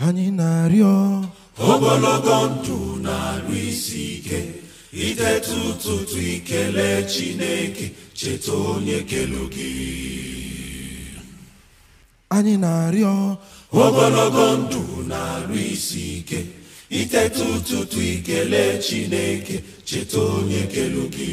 Anyị na-arịọ ogologo ndụ na-arụ isi ike, iteta ụtụtụ ikele Chineke, cheta onye kelu gị. Anyị na-arịọ ogologo ndụ na-arụ isi ike, iteta ụtụtụ ikele Chineke, cheta onye kelu gị.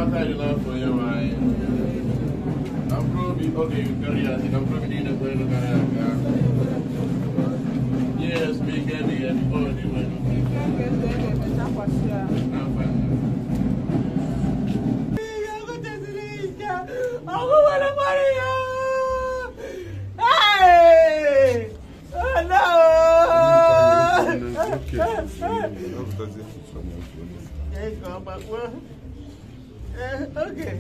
Anabata anyị n'afọ Onyenwe anyị. Na mkpụrụ obi oge Eukarịa si na mkpụrụ obi niile kwere gara aga. Nye ya ezumike ebighị ebi o Dinwenụ. N'afa Nna. Okay.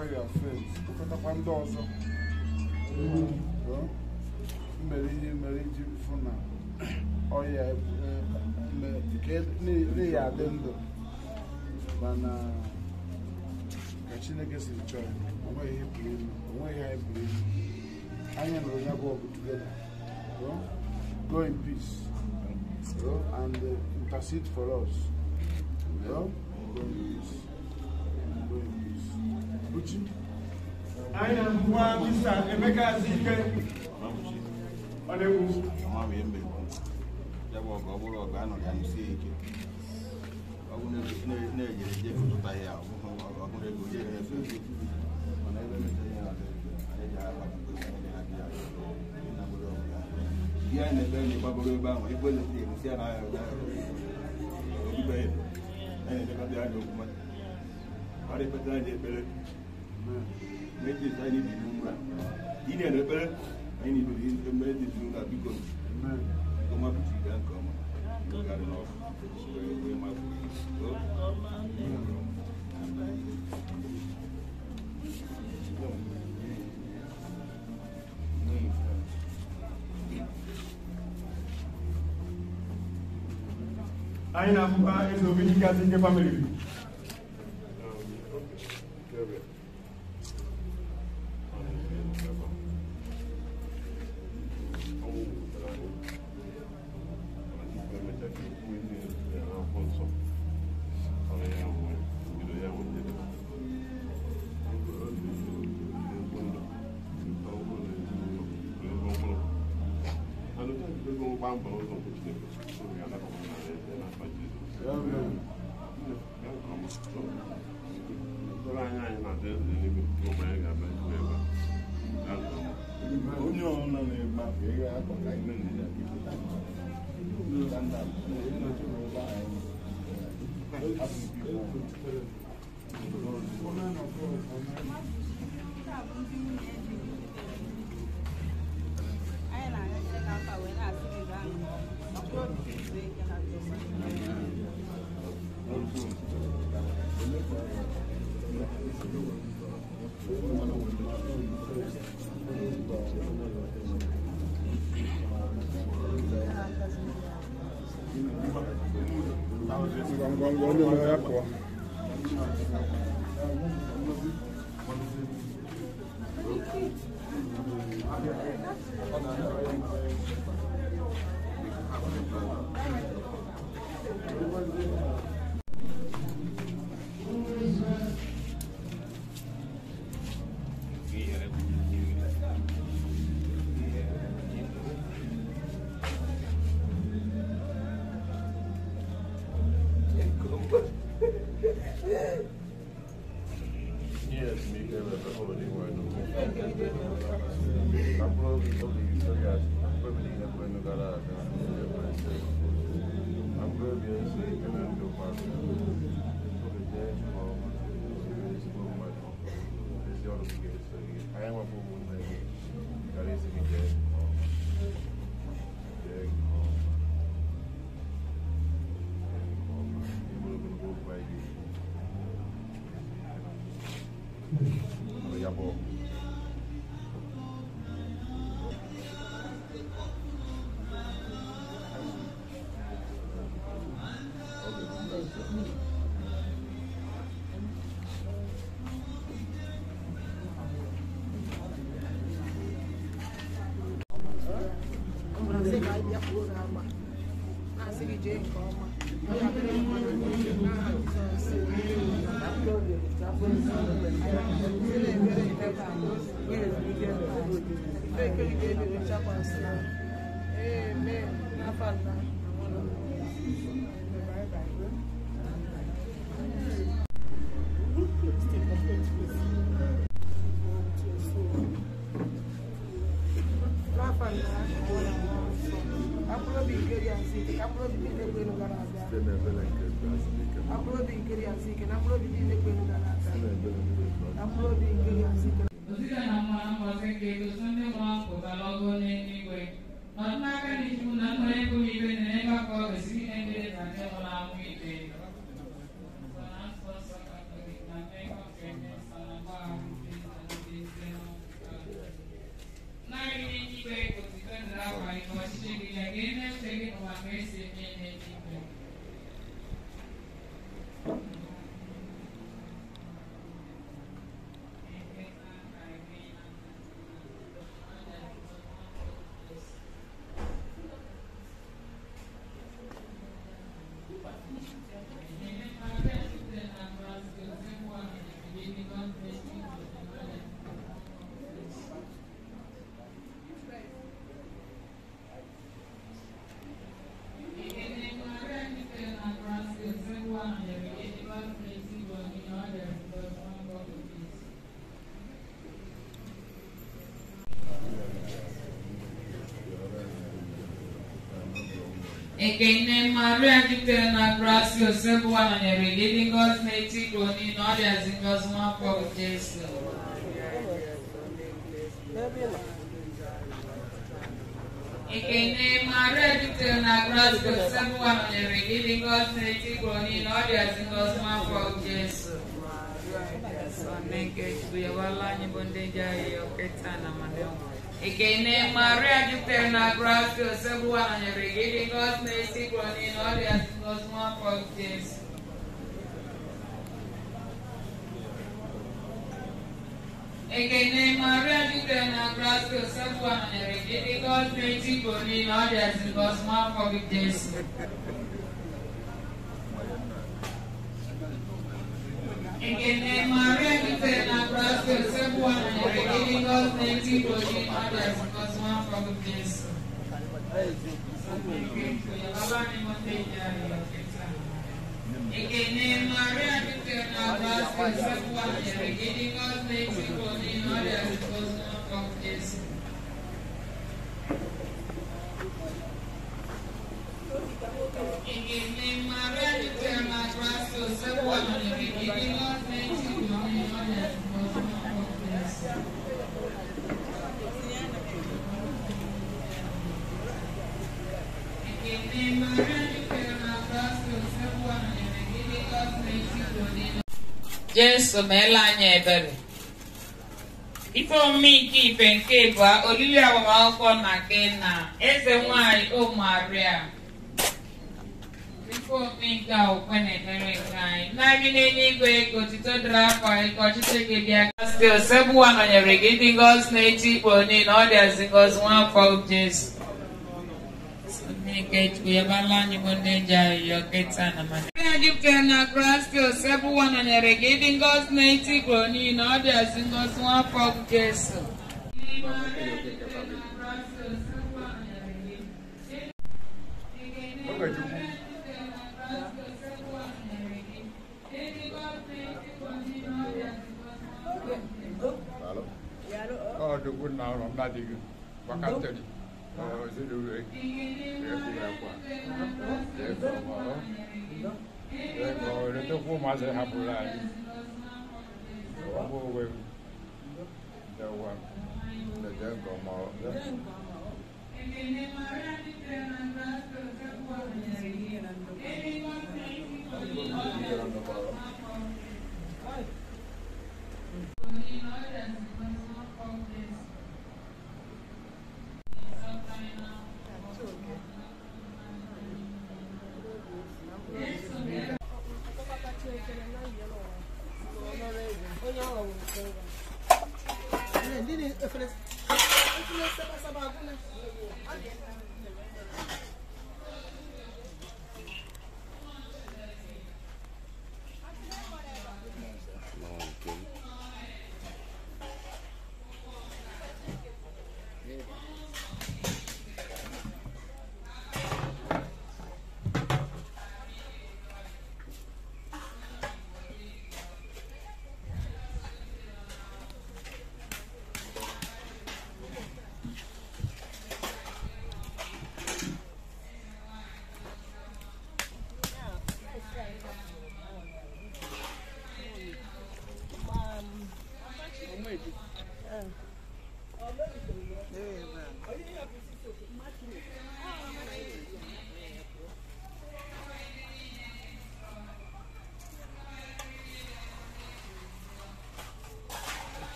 Ịkpọkọtakwa ndị ọzọ mere ihe mere iji fụ na ọya n'ihi adị ndụ mana ka Chineke siri chọọ ya onweghị ihe pụrụ ime, onweghị anyị pụrụ ime. Anyị nụrụ ya bụ ọgụ together. Go in peace and intercede for us. Go in peace. Go in peace. Buchi? Anyị na-abụkwa Mr. Emeka Azike. Ọ na-ekwu. Ya bụ ọgụ ọ bụrụ ọgụ a nụrụ ya nụsie ike. Ọ bụ na-ejere eje zụta ya ọ bụrụ ego jere efe efe. Mana ebe emechara ihe na-adị anyị ji agba anyị na-adị ya na bụrụ ọgụ ya. Ihe anyị na-ekpe na ịgbagoro ebe ahụ ebe ole dị ya na ahịa obibe ya. Anyị na-elekọta ya anya okwuma. Ọ na-ekpetara anyị ekpere. Méjì sáyé níbi ìlú ńlá. Yìí ni ekpere anyị na-ebi méjì ìlú ńlá biko. Biko nwa bụ chiga nke ọma. Garị n'ọkụ. Wee ma bụ. Anyị na-abụkwa eze obi dike Azike family. Ekene Maria jupụtara na grasia Osebụwa nọnyere gị dị ngọzi n'etiti niile ọ dịazị ngọzi nwafọ gị Jesu. Ekene Maria jupụtara na grasia Osebụwa nọnyere gị dị ngọzi n'etiti niile ọ dịazị ngọzi nwafọ gị Jesu. Ekene Maria jupụtara na grasia Osebụwa nọnyere gị dị ngọzi n'etiti niile ọ dịazị ngọzi nwafọ gị Jesu. Ekene Maria jupụtara na grasia Osebụwa nọnyere gị dị ngọzi n'etiti niile ọ dịazị ngọzi nwafọ gị Jesu. Ekene Maria jupụtara na grasia Osebụwa nọnyere gị dị ngọzi n'etiti niile ọ dịazị ngọzi nwafọ gị Jesu. Ekene Maria jupụtara na grasia Osebụwa nọnyere gị dị ngọzi n'etiti niile ọ dịazị ngọzi nwafọ gị Jesu. Ekene Maria jupụtara na grasia, Osebụwa nọnyere gị, ịdị ngọzi n'etiti ụmụ niile, ọ dịazị ngọzi nwafọ Jesu. Ekene Maria jupụtara na grasia, Osebụwa nọnyere gị, ịdị ngọzi n'etiti ụmụ niile. Jesu meela anyị ebere. Ife omume nke ife nke ịbụọ, olili agbamakwụkwọ na Kena, eze nwanyị o Maria. Ife omume nke a okwe na ekpere nke anyị. Nna bi n'eluigwe, ka otito dịrị afọ anyị, ka ọchịchị gị bịa. Sị Osebụwa nọnyere gị, ịdị ngọzi n'etiti ikpo niile, ọ dịazị ngọzi nwafọ Jesu. Nke Chukwu ya bala anyị bụ ndị nje ayịyọ kịta na mana. Maria jupụtara na grasia, Osebụwa nọnyere gị, ịdị ngọzi n'etiti ikpo niile, ọ dịazị ngọzi nwafọ Jesu.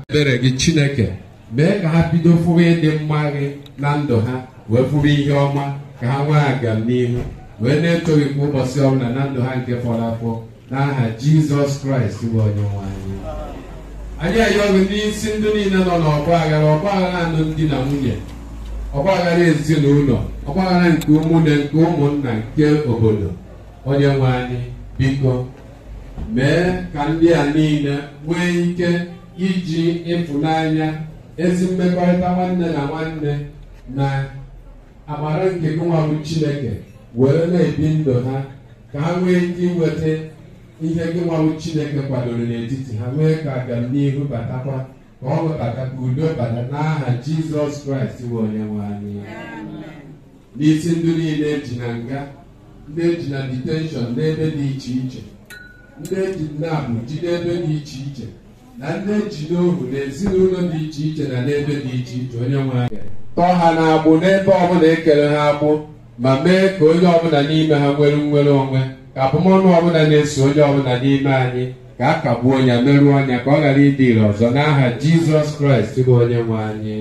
Ebere gị Chineke mee ka ha bido fụrụ ịdị mma gị na ndụ ha, wee fụrụ ihe ọma ka ha nwee agamnihu, wee na-etoghị kwa ụbọchị ọbụla na ndụ ha nke fọrọ afọ, n'aha Jizọs Kraịst bụ Onyenwe anyị. Anyị ayọghị n'isi ndị niile nọ n'ọgba aghara, ọgba aghara alụmdi na nwunye, ọgba aghara ezinụlọ, ọgba aghara nke ụmụnne, nke ụmụnna, nke obodo. Onyenwe anyị, biko mee ka ndị a niile nwee ike iji ịfụnanya, ezi mmekọrịta nwanne na nwanne na amara nke gị nwa bụ Chineke were na-ebi ndụ ha, ka ha nwee ike inweta ihe gị nwa bụ Chineke kwadoro n'etiti ha, nwee ka agamnihu batakwa, ka ọṅụ bata, ka udo bata, n'aha Jizọs Kraịst bụ Onyenwe anyị. N'isi ndị niile eji na nga, ndị eji na detention n'ebe dị iche iche, ndị eji nabụ jide ebe dị iche iche, na ndị eji n'ohu na ezinụlọ dị iche iche na n'ebe dị iche iche, Onyenwe anyị tọọ ha n'agbụ n'ebe ọbụla ekere ha agbụ, ma mee ka onye ọbụla n'ime ha nwere nnwere onwe. Ka abụmọnụ ọbụla na-eso onye ọbụla n'ime anyị ka a kagbuo ya, merụọ ya, ka ọ ghara ịdị ire ọzọ n'aha Jizọs Kraịst bụ onye nwe anyị.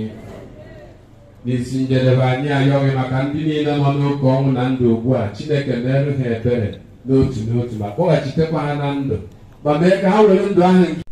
N'isi njedebe, anyị ayọghị maka ndị niile nọ n'oke ọnwụ na ndụ ugbu a. Chineke merụ ha ebere n'otu n'otu ma kpọghachitekwa ha na ndụ, ma mee ka ha were ndụ ahụ nke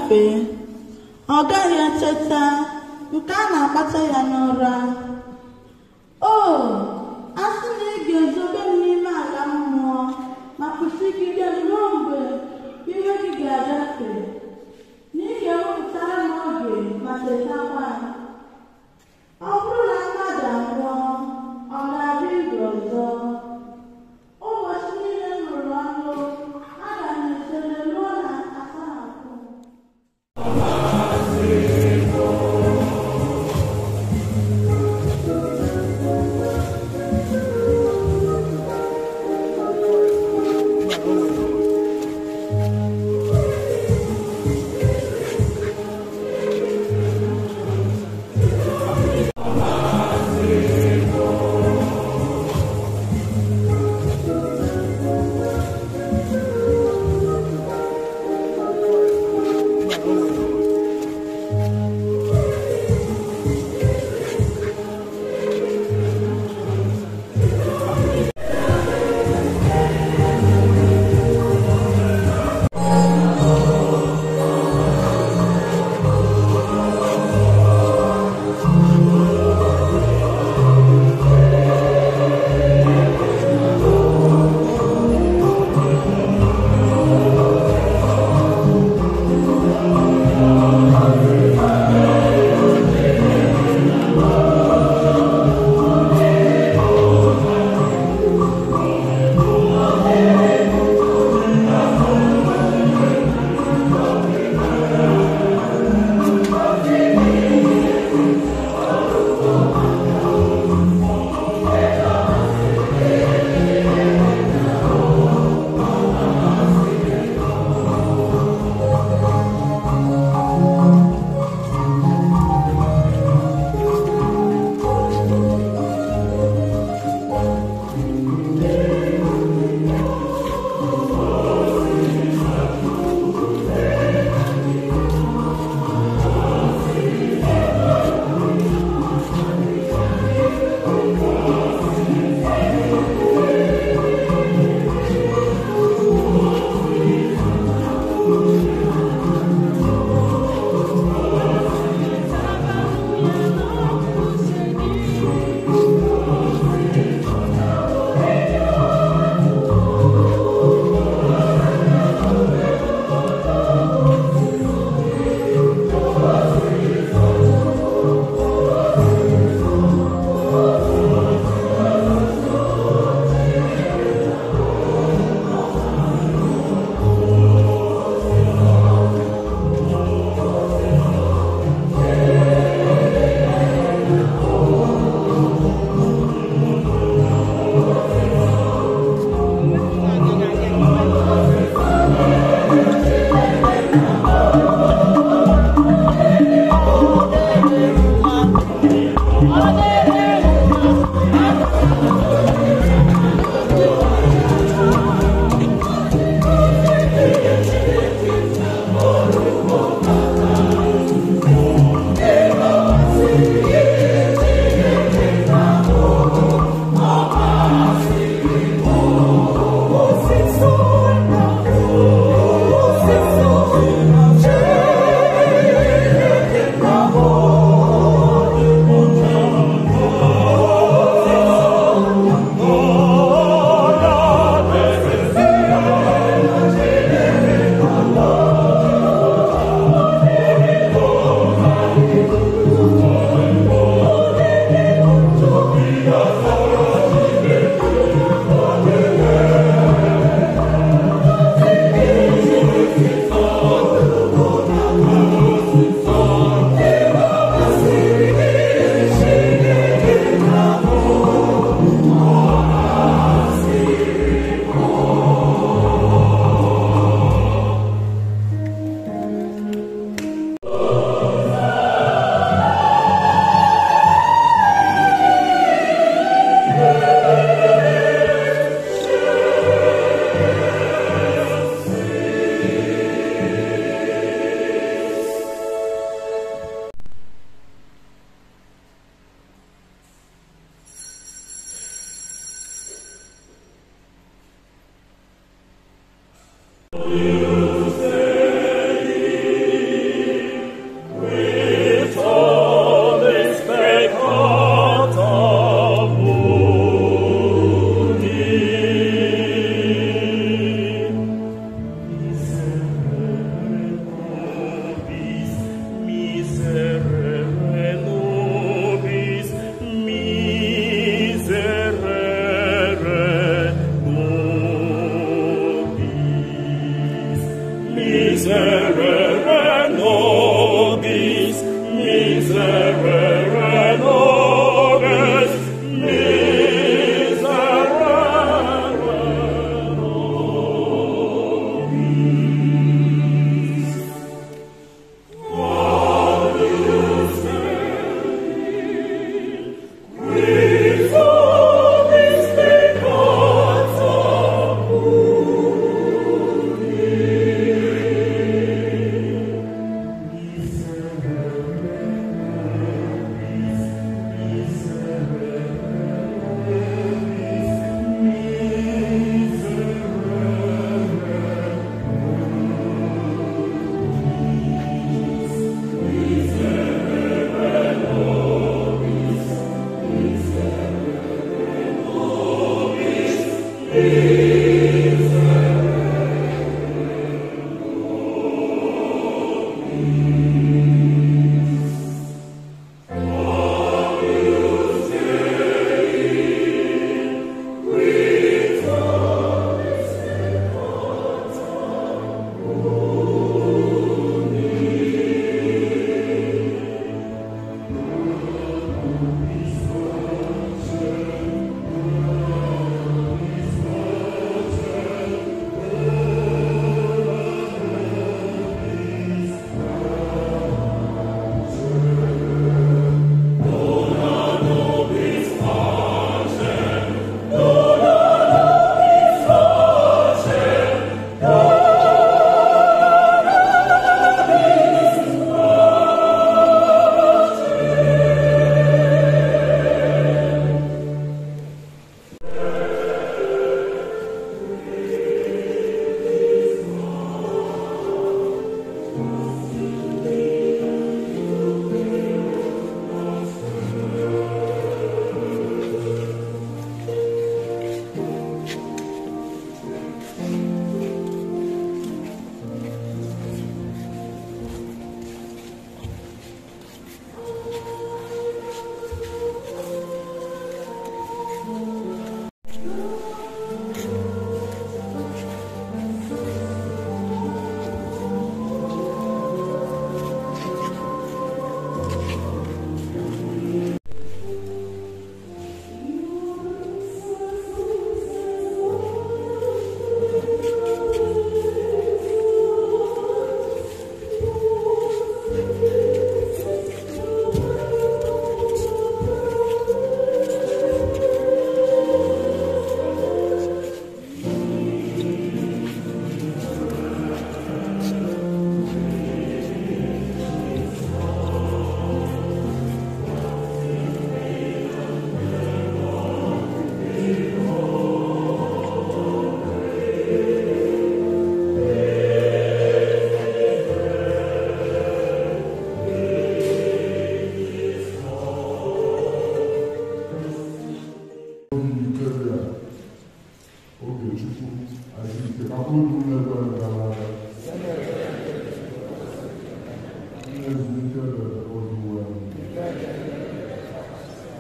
gafee, ọ gaghị eteta, nke a na-akpata ya n'ụra. O, a sị na ị ga-ezobe m n'ime ala mmụọ ma kwụsịgide m ruo mgbe iwe gị ga-agafe, na ị ga-ewepụtara m oge ma chetakwa m. Ọ bụrụ na mmadụ anwụọ, ọ ga-adị ndụ ọzọ? Ụbọchị niile m rụrụ ọrụ, aga m echere ruo na asahapụ.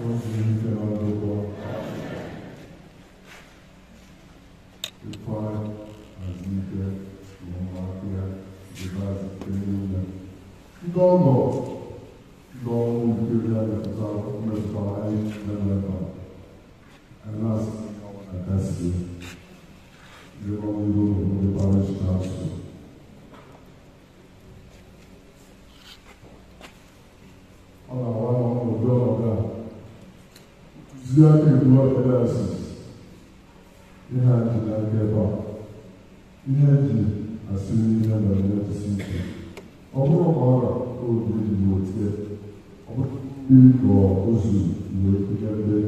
o zuru ike na ndokwa. Ifeanyị Azike na ụmụaka ya dịbe Azike niile. Ndị ọgọ ndị ọrụ Eucharia metụtara anyị n'ebe a. Anyị na-asị na kasie ndị nọ n'ihu ndị parish council. Ọ na-awa n'ụdị ọnọdụ a ntụziaka iwu diocese ihe a ji n'aka ebe a ihe eji asịrị ihe mere na-ejisi ike ọ bụrụ na ọra obi eji wotie ọ bụrụ mmiri ka o zuru wee kụnye ndị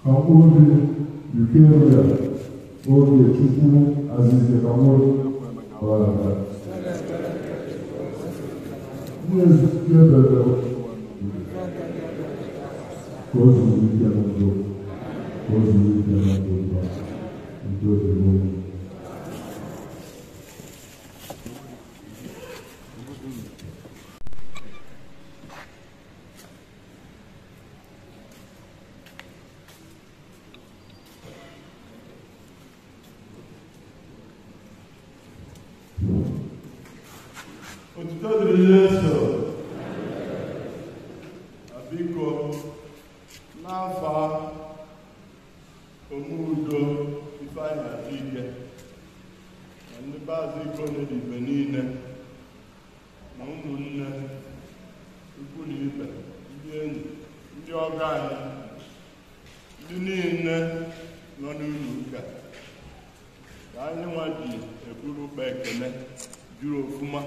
ka mkpụrụ obi Eucharia Ogechukwu Azike ka mkpụrụ ọra ndị ezike bere ka o zuru ike na ndụ ka o zuru ike na ndụ ndụ dịrị unu. Otuto dịrị Jesu. Biko, n'afọ Omudo Ifeanyị Azike na ndị be Azike Onedibe niile na ụmụnne ikwu na ibe ndị enyi ndị ọgọ anyị ndị niile nọ n'ụlọ ụka ka anyị nwa ji eburu ụkpa ekele juru ofuma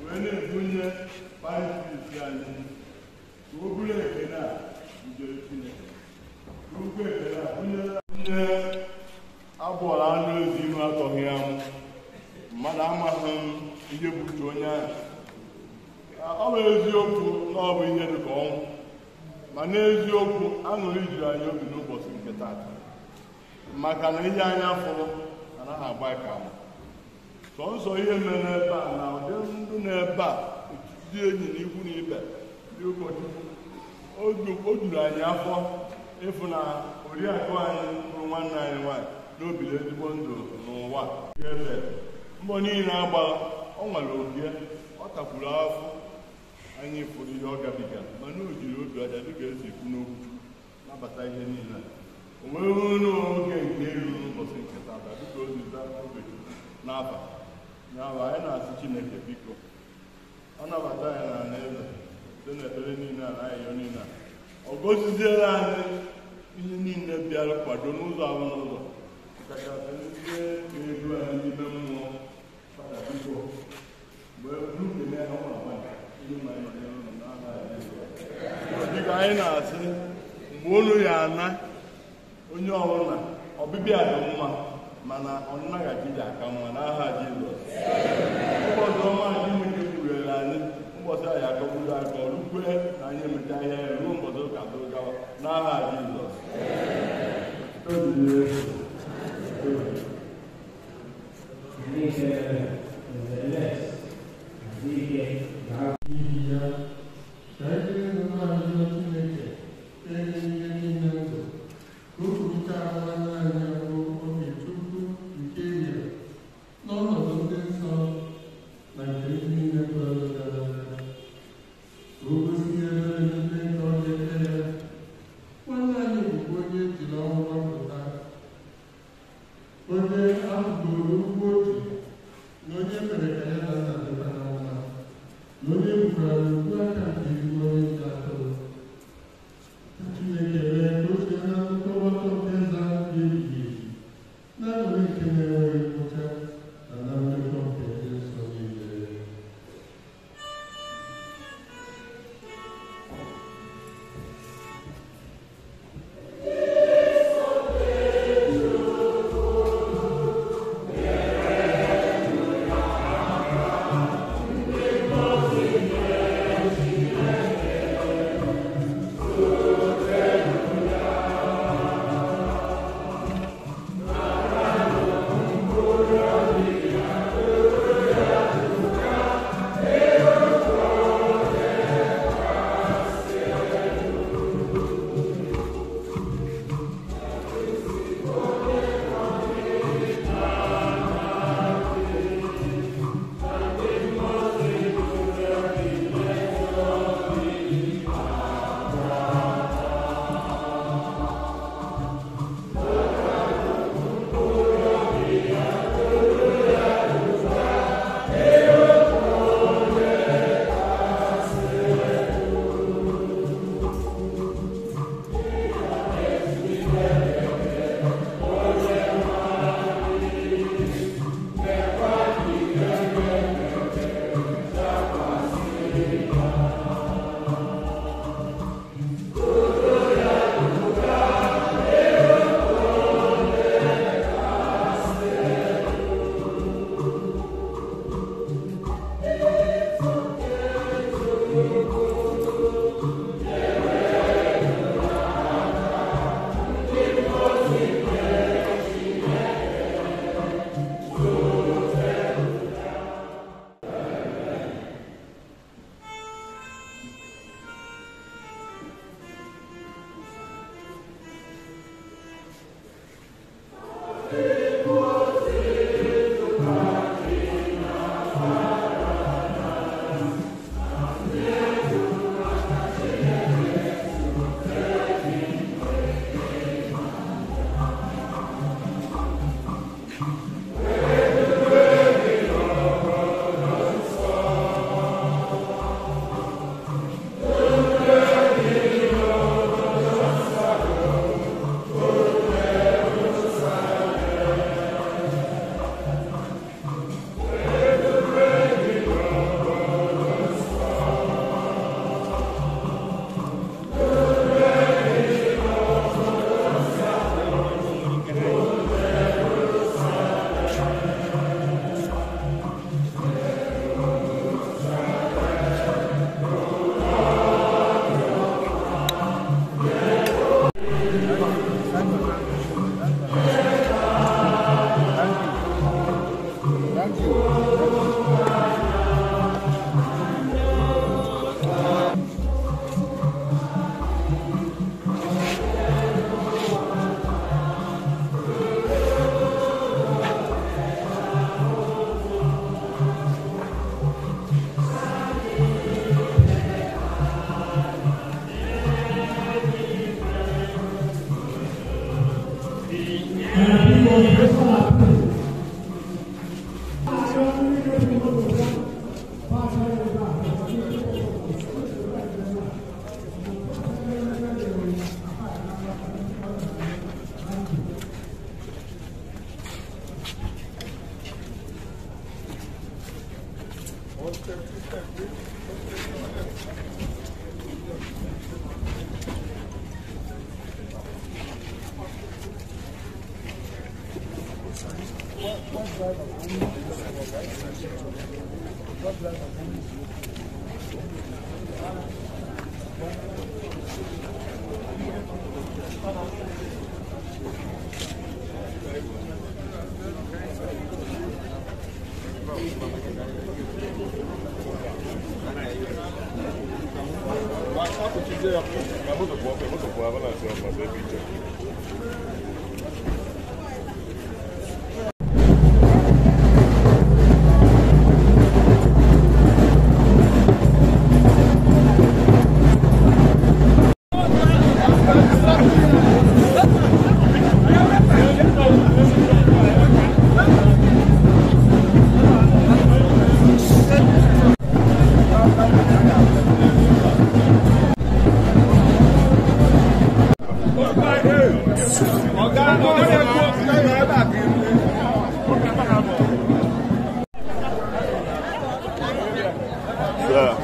wee na-ebunye parish anyị ka o buru ekele a bidoro Chineke ugwu ekele a bunye agbọrọ anụ ezi ihu atọghị anwụ mmadụ amaghị m ihe butu onye ahụ ọ bụ eziokwu na ọ bụ ihe dị ka ọnwụ ma n'eziokwu aṅụrị juru anyị obi n'ụbọchị nke taata maka na ihe anya fụrụ anaghị agba ka ama sọnsọ ihe mere n'ebe a na ụdị ndụ n'ebe a ndị enyi na ikwu na ibe ndị ụkọchukwu o juru anyị afọ ịfụ na oriakụ anyị bụrụ nwanne anyị nwaanyị n'obili ezigbo ndụ n'ụwa ebe mbọ niile agbara ọ nwere obi ọ takwuru afọ anyị fụrụ ihe ọ gabigara mana o jiri obi ọcha dịka esi ekwu n'okwu nabata ihe niile o wee ruo n'oge nke elu n'ụbọchị nke taata dịka o zita Ogechukwu n'afa ya bụ anyị na-asị Chineke biko ọ nabata anyị na alaeze site n'ekpere niile a na ayịyọ niile a ọ goziziere anyị ihe niile bịara kwado n'ụzọ ahụ n'ụzọ kachasị ndị na-edu anyị n'ime mmụọ fada biko mgbe n'ukele ha nwere nwanyị ndị ma anyị nọ n'ụlọ n'aha Jizọs. Dịka anyị na-asị mgbe unu ya ana onye ọbụla ọbịbịa dị mma mana ọ naghachi ji aka mma n'aha Jizọs. Ụbọchị ọma Chineke kpughere anyị ụbọchị anyị akọgburu aka ọrụkwe na anyị emecha ihe ya ruo ụbọchị ụka dụrụ gawa n'aha Jizọs. N'ihi ya, ka anyị dịrị ndụ na-arịọ Chineke na-enye ihe niile ndụ, ka o kwupụta nwanne anyị bụ Ogechukwu Eucharia n'ọnọdụ ndị nsọ na nke ndị niile kwere gara aga, ka o gosi ebere niile nke ọ ga-eke ya. Nwanne anyị bụkwa onye ejiri ọnwụ gbapụta, onye ahụgoro ụgwọ o ji, na onye mere ka ya na nna dịkwa na mma, na onye bukwara n'okpu aka nke ezigbo onye nche atụrụ. Ka Chineke mee ka o sie na nnukwu ọgbakọ nke eze ahụ dị ebighị ebi, na-aṅụrị nke na-enweghị ngwụcha na na mmekọ nke ndị nsọ niile. Thank you. Yeah.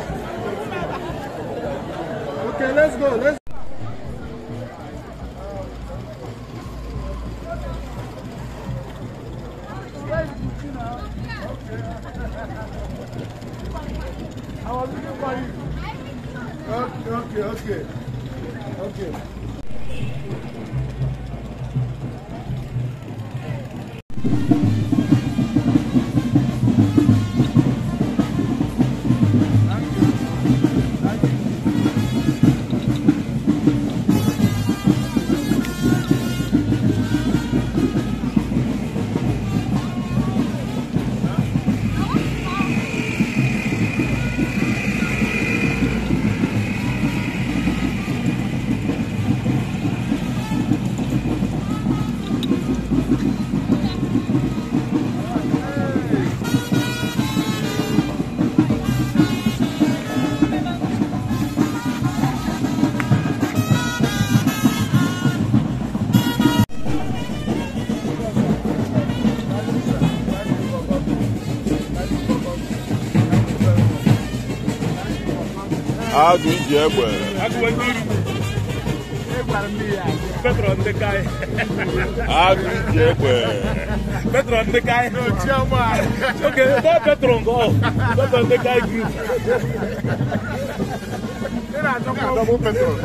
Okay, let's go. Let's I was looking for you. Okay. Agụ ji egbe. Agụ ji egbe. Petron ndị kai. Okay, that Petron go. Petron ndị kai group. Double Petron.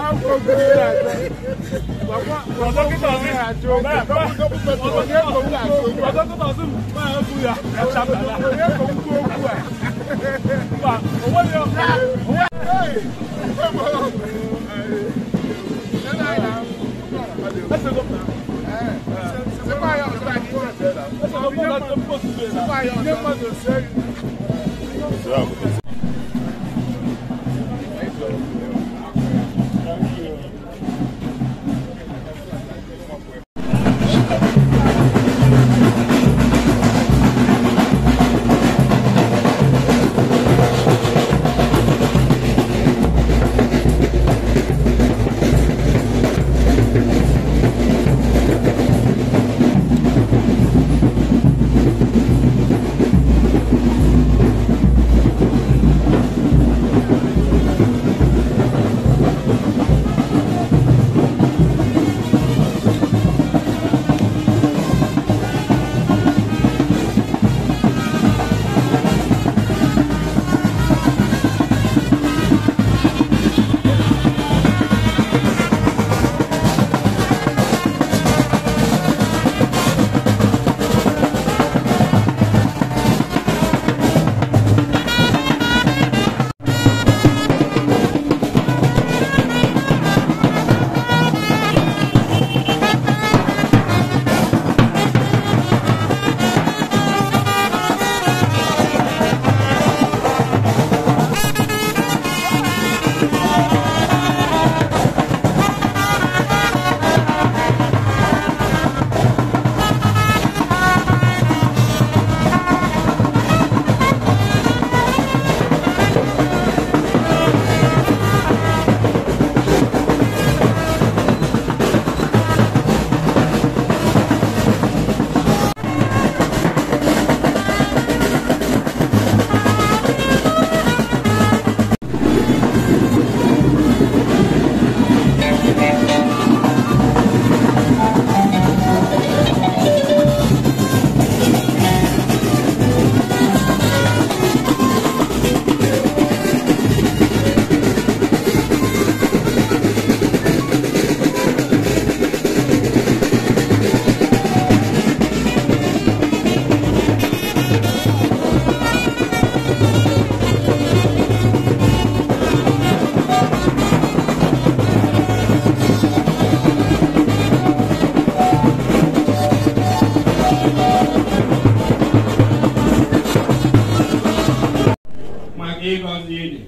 ịgọzi ili.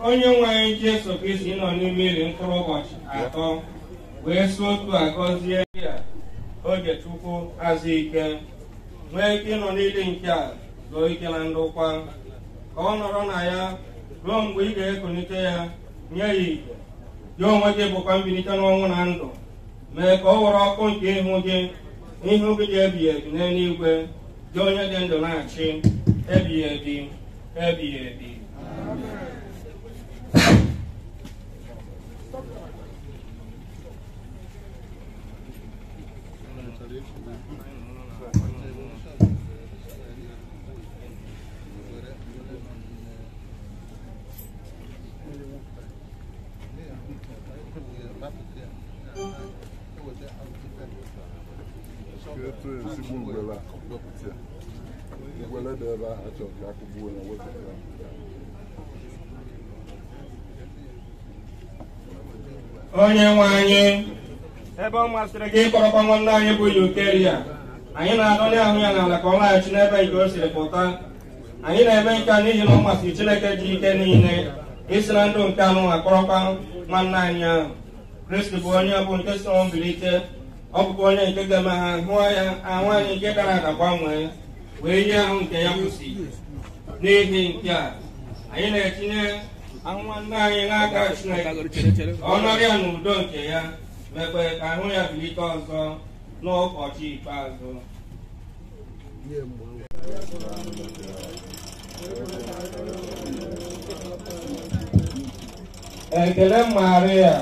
Onye nwe anyị Jesu Kristi nọ n'ime ili mkpụrụ ụbọchị atọ wee si otu a gọzie ya Ogechukwu Azụike nwee ike ịnọ n'ili nke a zuo ike na ndokwa ka ọ nọrọ na ya ruo mgbe ị ga-ekulite ya nye ya ike. Gị onwe gị bụkwa mbilite n'ọnwụ na ndụ. Mee ka ọ were ọkụ nke ihu gị dị ebighị ebi n'eluigwe, gị onye dị ndụ na-achị ebighị ebi ebighị ebi. Onye nwe anyị, ebe ọ masịrị gị ịkpọrọkwa nwanne anyị bụ Eucharia, anyị na-adọnye ahụ ya n'ala ka ọ laghachi n'ebe nke o siri pụta. Anyị na-eme nke a n'ihi na ọ masịrị Chineke ji ike niile isi na ndụ nke anụ akpọrọkwa nwanne anyị ahụ. Kristi bụ onye bụ nke si mbilite, ọ bụkwa onye nke ga-eme ha hụ ya ahụ anyị nke dara ada gbanwee wee ihe ahụ nke ya kwụsị. N'ihi nke a, anyị na-etinye ahụ nwanne anyị n'aka Chineke ka ọ nọrọ ya n'udo nke ya, mekwe ka ahụ ya bilite ọzọ n'ụbọchị ikpeazụ. Ekele Maria.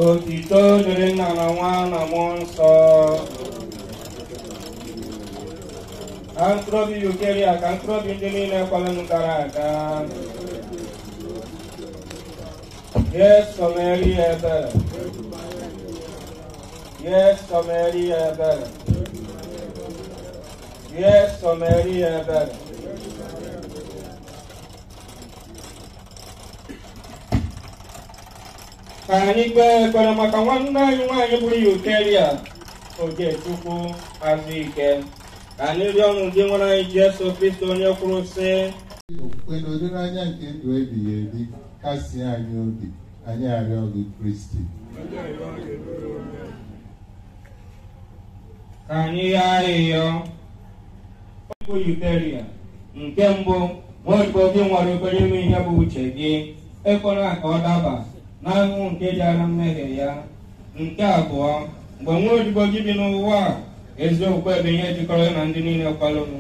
Otito dịrị Nna na Nwa na Mmụọ Nsọ. Ka mkpụrụ obi Eucharia ka mkpụrụ obi ndị niile kwelenụ gara aga. Jesu meri ebere. Jesu meri ebere. Jesu meri ebere. Ka anyị kpee ekpere maka nwanne anyị nwaanyị bụrụ Eucharia Ogechukwu Azụike. Ka anyị rịọ n'ụdị nwere anyị Jesu Kristi onye kwuru sị: Okwukwe na olileanya nke ndụ ebighị ebi kasie anyị obi, anyị arịọ gị Kristi. Ka anyị yọọ arịrịọ. Bụ Eucharia nke mbụ, nwaodibo gị nwere ekpere ime ihe bụ uche gị, ekwela ka ọ daba n'ahụhụ nke dịara mmehie ya. Nke abụọ, mgbe nwaodibo gị bi n'ụwa a, ezi okwukwe bụ ihe jikọrọ ya na ndị niile kwalụnụ.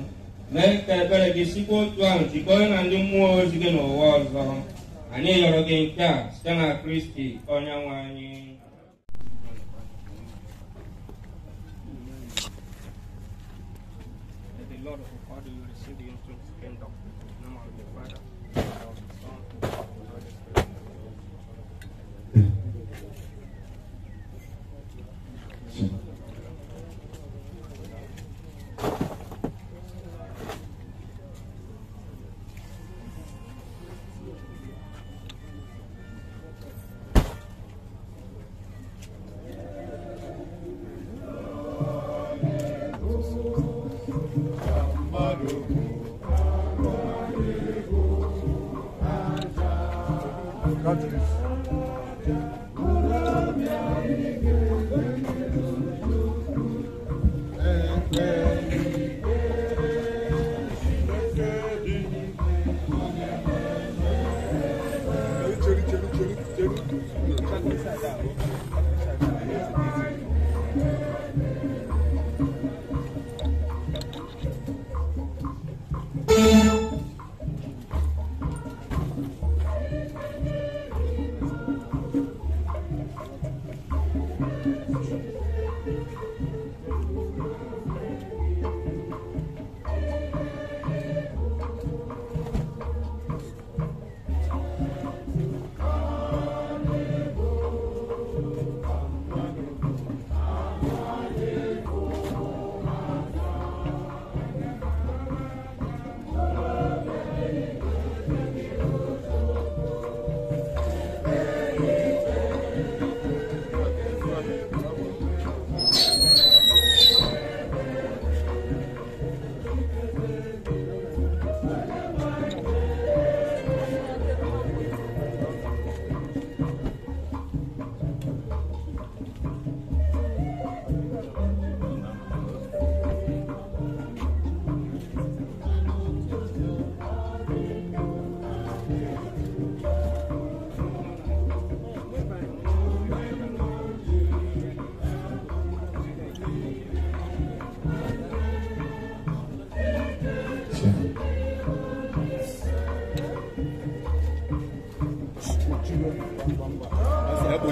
Mee ka ebere gị sikwa otu ahụ jikọọ ya na ndị mmụọ ozi gị n'ụwa ọzọ. Anyị yọrọ gị nke a site na Kristi onye nwe anyị.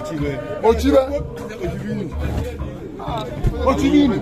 Ochibe. Ochibini.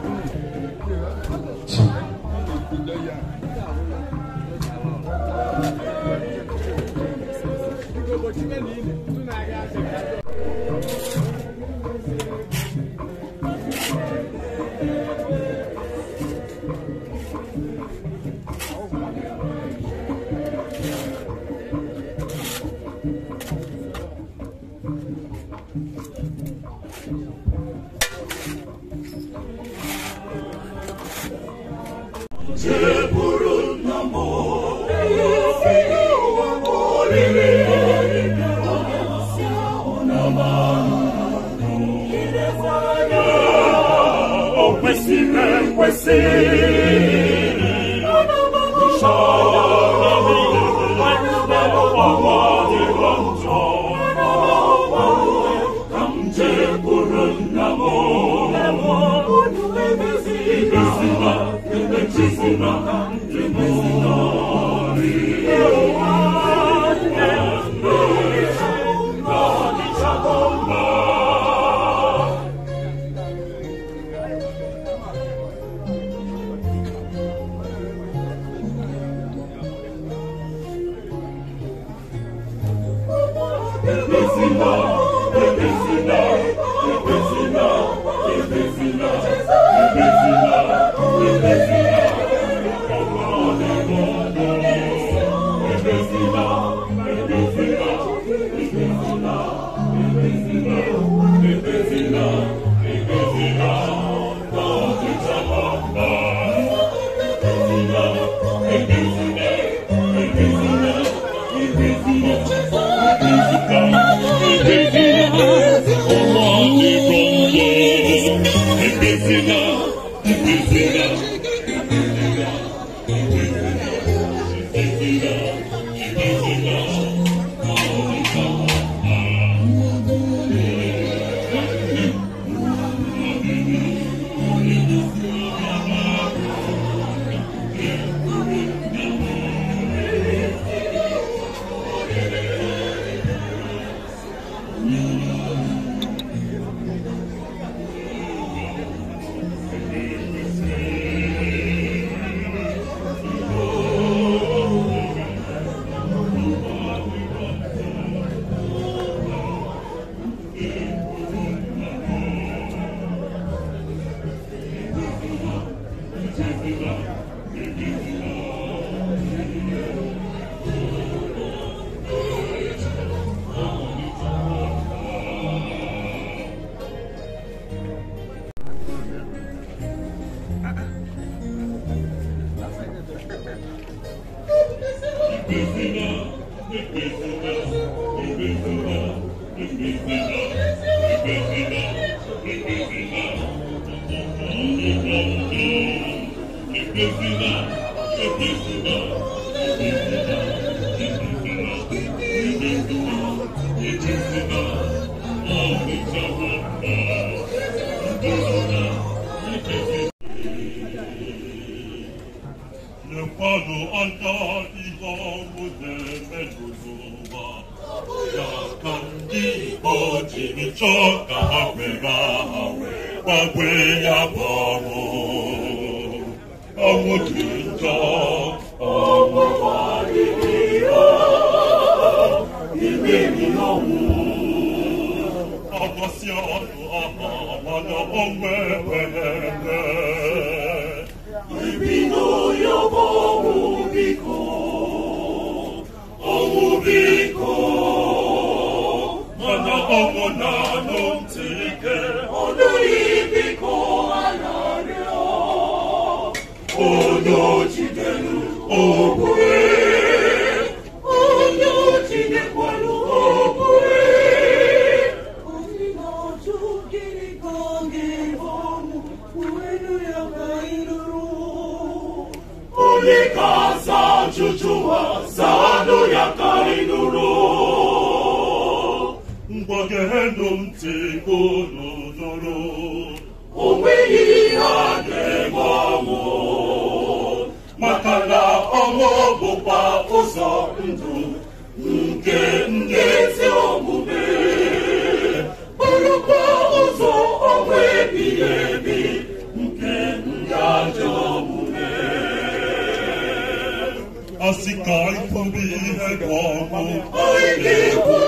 Ngọzi ka anyị kwuru ihe bụ ọnwụ. Anyị ga-ekwu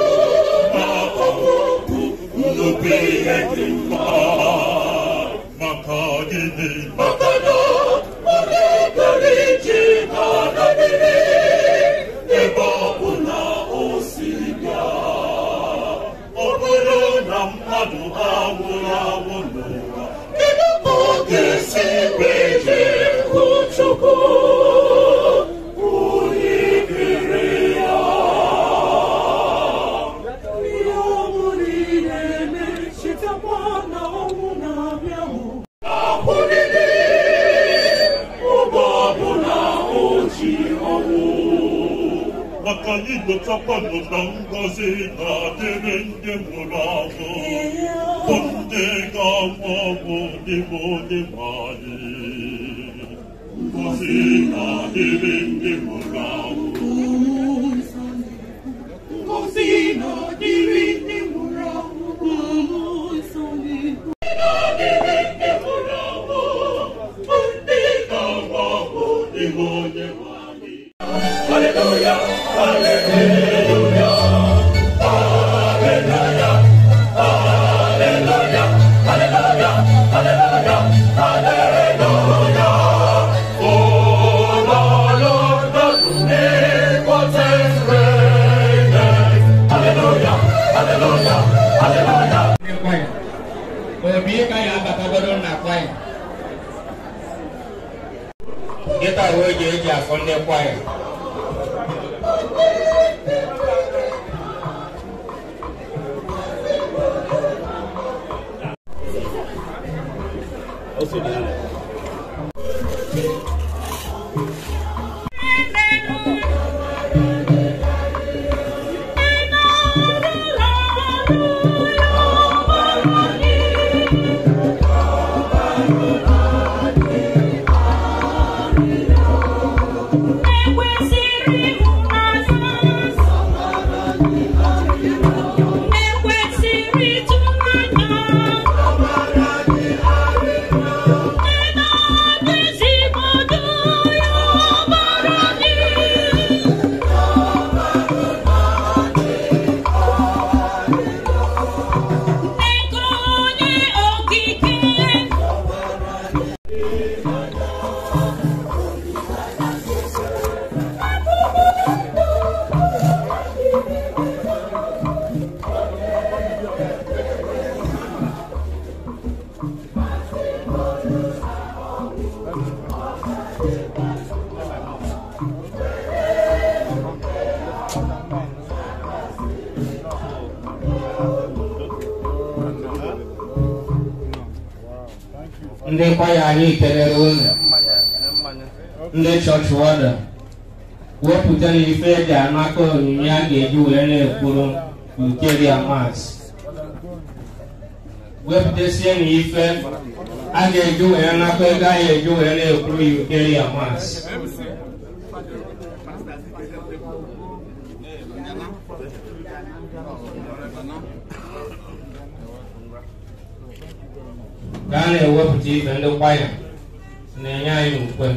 na ọnwụ bụ nnukwu ihe dị mma. Maka gịnị? Maka na onye gara ije ga-anọrịrị ebe ọ bụ na o si bịa. Ọ bụrụ na mmadụ anwụrụ anwụ n'ụwa, kedu ka ọ ga-esi wee jee hụ Chukwu onye kere ya? Ihe ọ bụla ị na-eme, chetakwa na ọnwụ na-abịa hụ. Akwụdịdị ụgbọ ọbụla o ji ọnwụ. Maka anyị lụtakwanụ na ngọzi na-adịrị ndị nwụrụ anwụ, bụ ndị ga-anwụ ọnwụ n'ime Onyenwe anyị. Ngọzi na-adịrị ndị nwụrụ anwụ. Ngọzi na-adịrị ndị nwụrụ anwụ. Na-adịrị ndị nwụrụ anwụ, bụ ndị ga-anwụ ọnwụ n'ime Onyenwe anyị. Hallelujah, hallelujah, hallelujah, hallelujah, hallelujah, hallelujah, hallelujah. Oh, the Lord, the omnipotent reigneth. Hallelujah, hallelujah, hallelujah. Obi ka ya abatagoro na kwaya. Kịta wee oge eji afọ ndị kwaya. Ndị kwaya anyị kelere unu. Ndị chọọchị wọda wepụtara ife eji anaka onyinye a ga-eji wee na-ekwuru Eucharia Mass. Wepụtasie na ife a ga-eji wee naka ego a ga-eji wee na-ekwuru Eucharia Mass. Ka a na-ewepụta ife ndị kwaya na-enye anyị ukwe.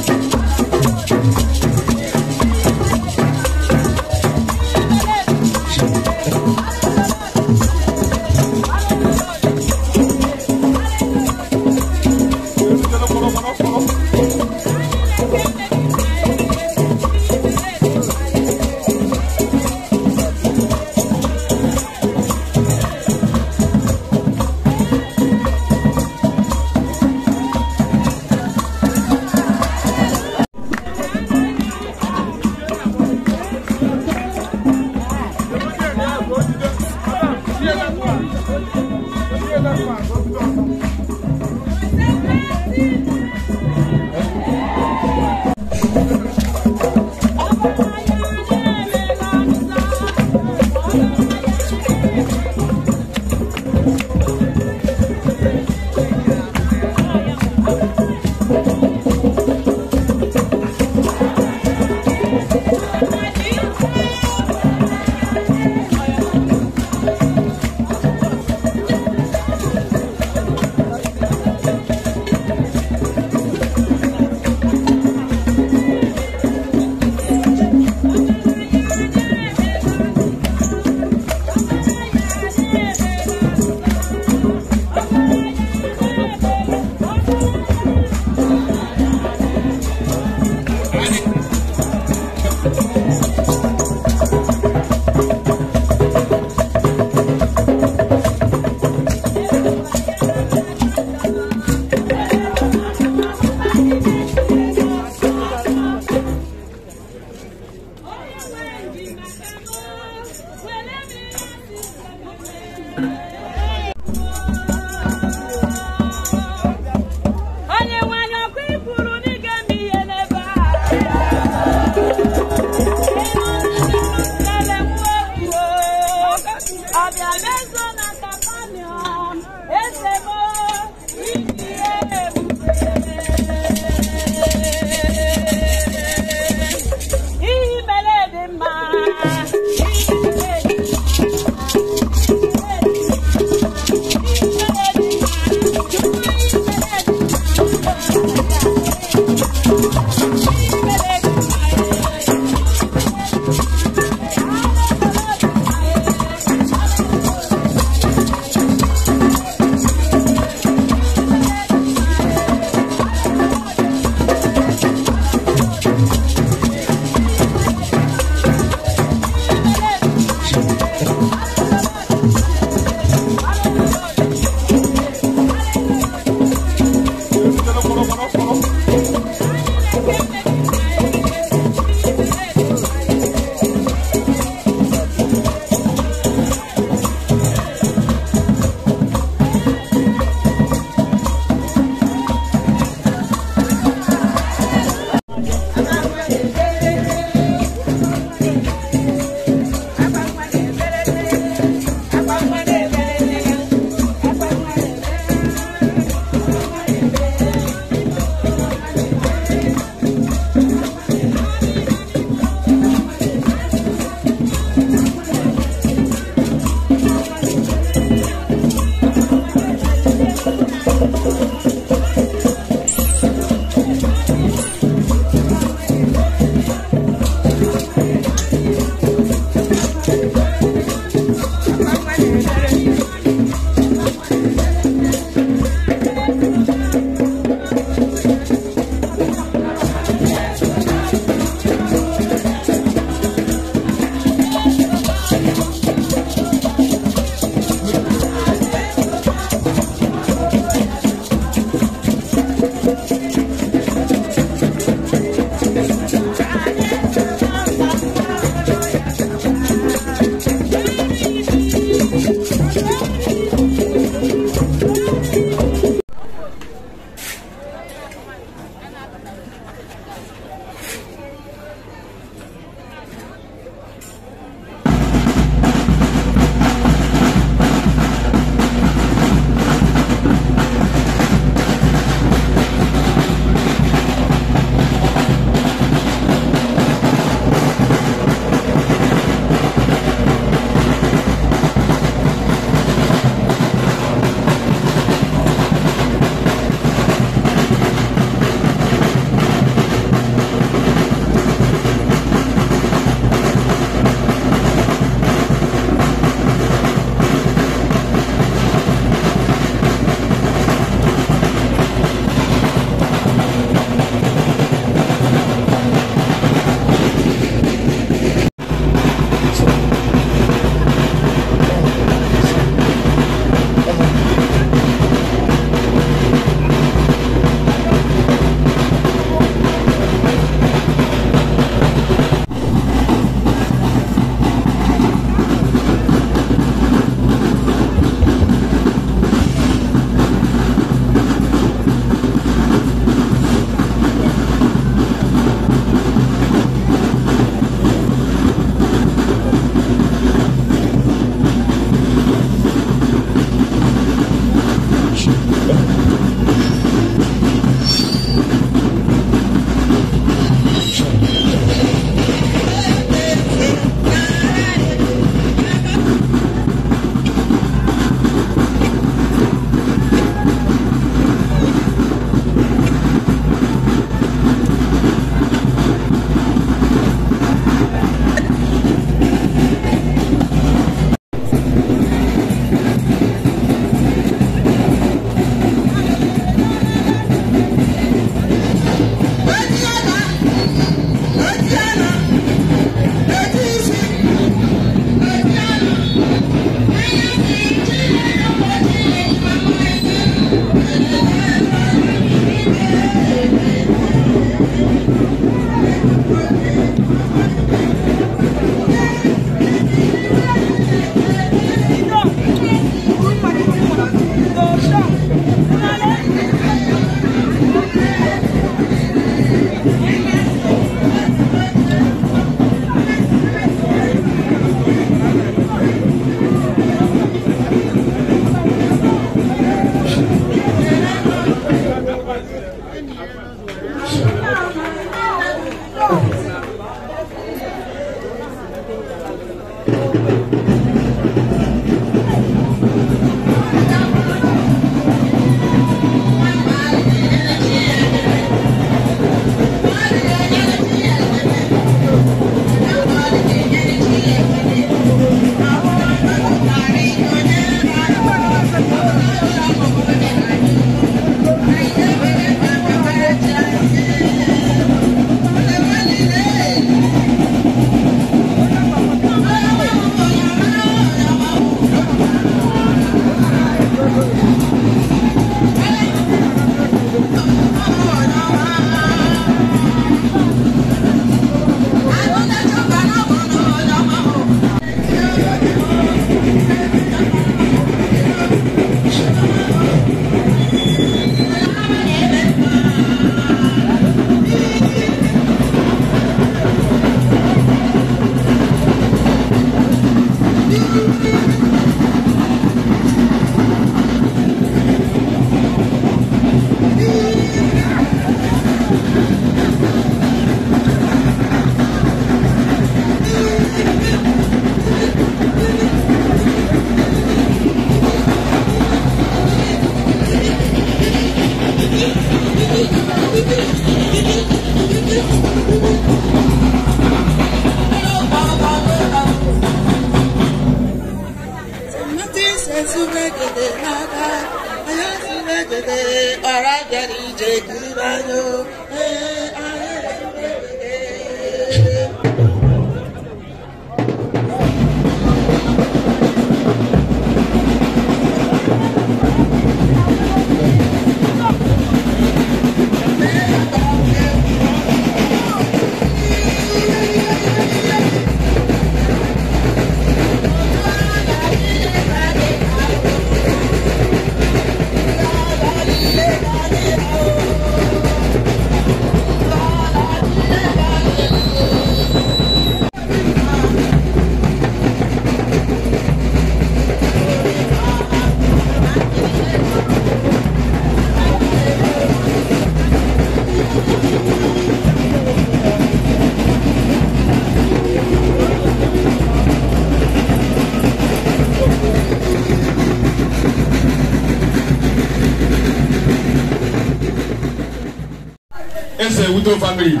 Eze Udo family.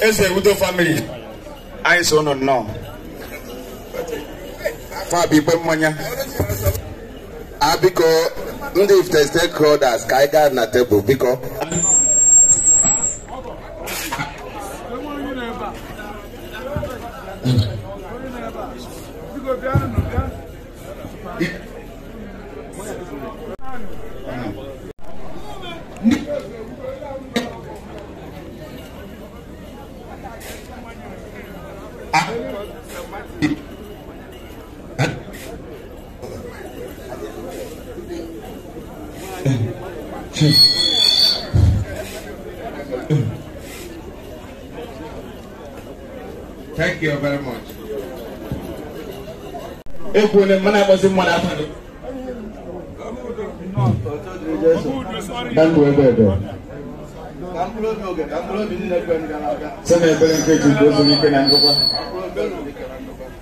Eze Udo family. Anyị so unu nnọọ. Fa bụ igbe mmanya. A biko, ndị Ifite stakeholders, ka anyị gaa na tebụl, biko. Thank you very much. Ekwuole mmanụ akpọzi mmadụ afọ. Na ndụ ebe ebe. Sị na ebere nke Chukwu ezuru ike na ndokwa.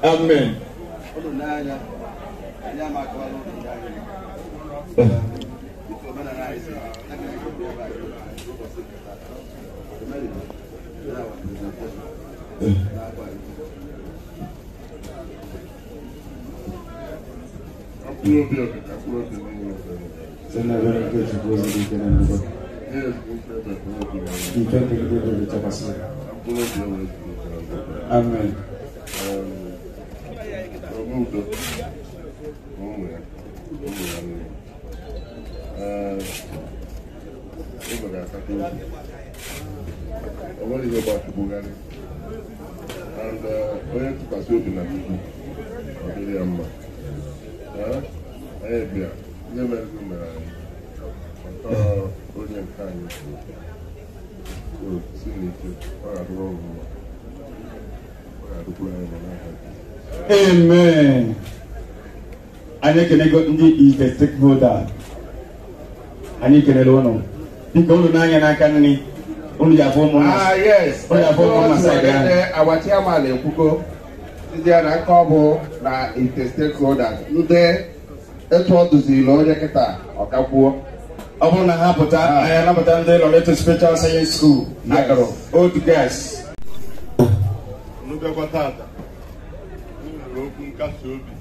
Amen. Sị na ebere nke Chukwu ezuru ike na ndokwa. Ife megide ebe chekwasị. Amen. O nwere ihe gbachụgbugharị and onye tụkwasị obi na Chukwu, ọ dịrị ya mma. Anyị bịa ihe mere gị mere anyị maka onye nke anyị si n'ike ọ ga-adịrị ọrụ mma, ọ ga-adịkwuru anyị mma n'aha Jizọs. Amen. Anyị ekenego ndị Ifite stakeholder. Anyị kelere ụnụ. Biko, unu n'anya n'aka nri. Unu ya afọ ụmụnna. Ah, yes. Unu ya afọ ụmụnna side ahụ. Our chairman ekwugo ndị a na nke ọ bụ na Ifite stakeholders ndị etu ọ duziri onye kịta ọkakwuo. Ọ bụrụ na ha pụta, anyị anabata ndị Loreto Special Science School agụrụ old girls. Unu bịakwa tata, unu nwere okwu nkasi obi,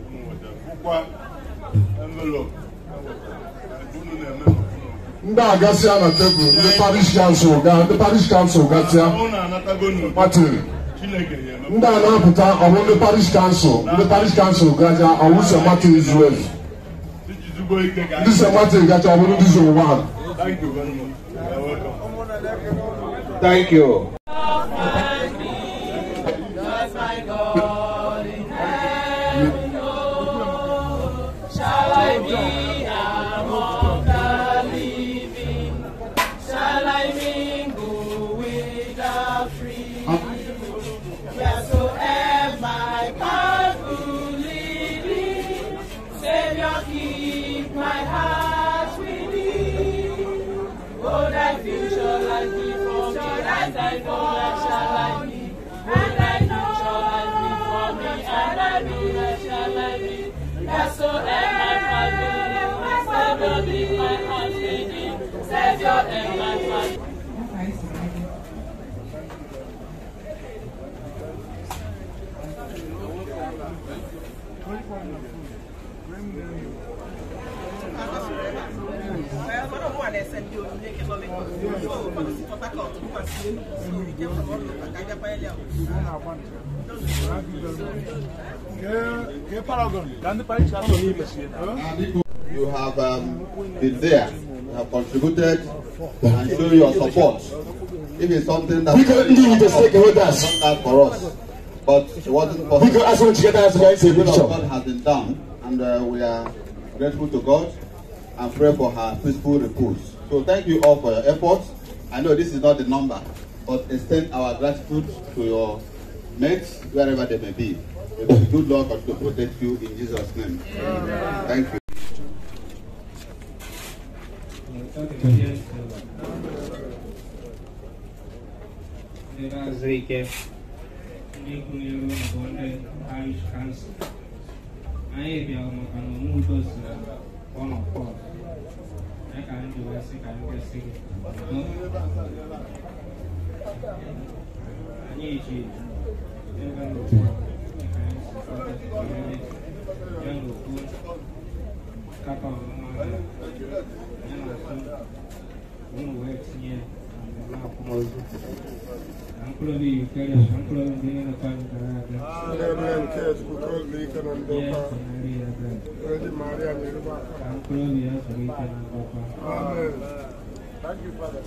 unu nwetara bụkwa envelope unu na-eme n'okwu. Ndị agasịa na tebụl, ndị parish council ga, ndị parish council gasịa. Unu anatago n'udo. Martin. Chineke ya eme. Ndị a na-apụta, ọ bụ ndị parish council, ndị parish council gacha, ọ bụ St. Martin Israel. Ijizugbo ike ka Ndị St. Martin gacha, ọ bụrụ ndị zone 1. Thank you very much. You're welcome. Thank you. Does my God in heaven know? Shall I be among the living? Shall I mingle with the free? Wheresoever my path will lead me, Savior, keep my heart with thee. Oh, thy future lies before me, thy future shall I be. And I know shall I be for me, and I know that shall I be. Wheresoever my path will lead me, Savior, keep my heart with thee. Savior, and my path. You have been there, you have contributed and show your support. If it's something that Biko, ndị Ifite stakeholders. done that for us, but it wasn't possible. Biko, asị together as guys a The will picture. of God has been done, and we are grateful to God and pray for her peaceful repose. So thank you all for your efforts. I know this is not the number, but extend our gratitude to your mates wherever they may be. May the good Lord continue to protect you in Jesus' name. Thank you. Ndị na-azụ ike, ndị gụnyere ụlọ bụ ndị parish council, anyị bịara maka na Ọmụudo si na One of us. Ya ka anyị ji wee sị ka anyị gosi gị udo. Anyị ji ebe n'ugbu a ka anyị si kwado oriri ya n'okwu katọn mmanya. Anyị na-asụ unu wee tinye na mmemme akwamozu. Ka mkpụrụ obi Eucharia, ka mkpụrụ obi ndị niile kwa anyị gara aga. Ihe nsonarị ya ebere. Ka mkpụrụ obi ya zuru ike na ndokwa. Thank you, Father.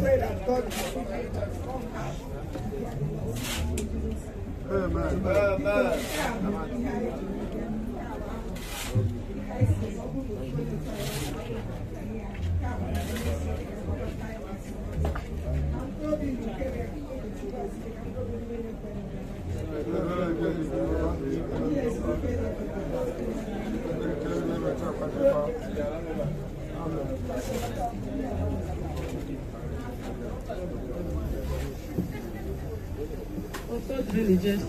Pray that God will give us strong heart. Amen. Amen. Religious.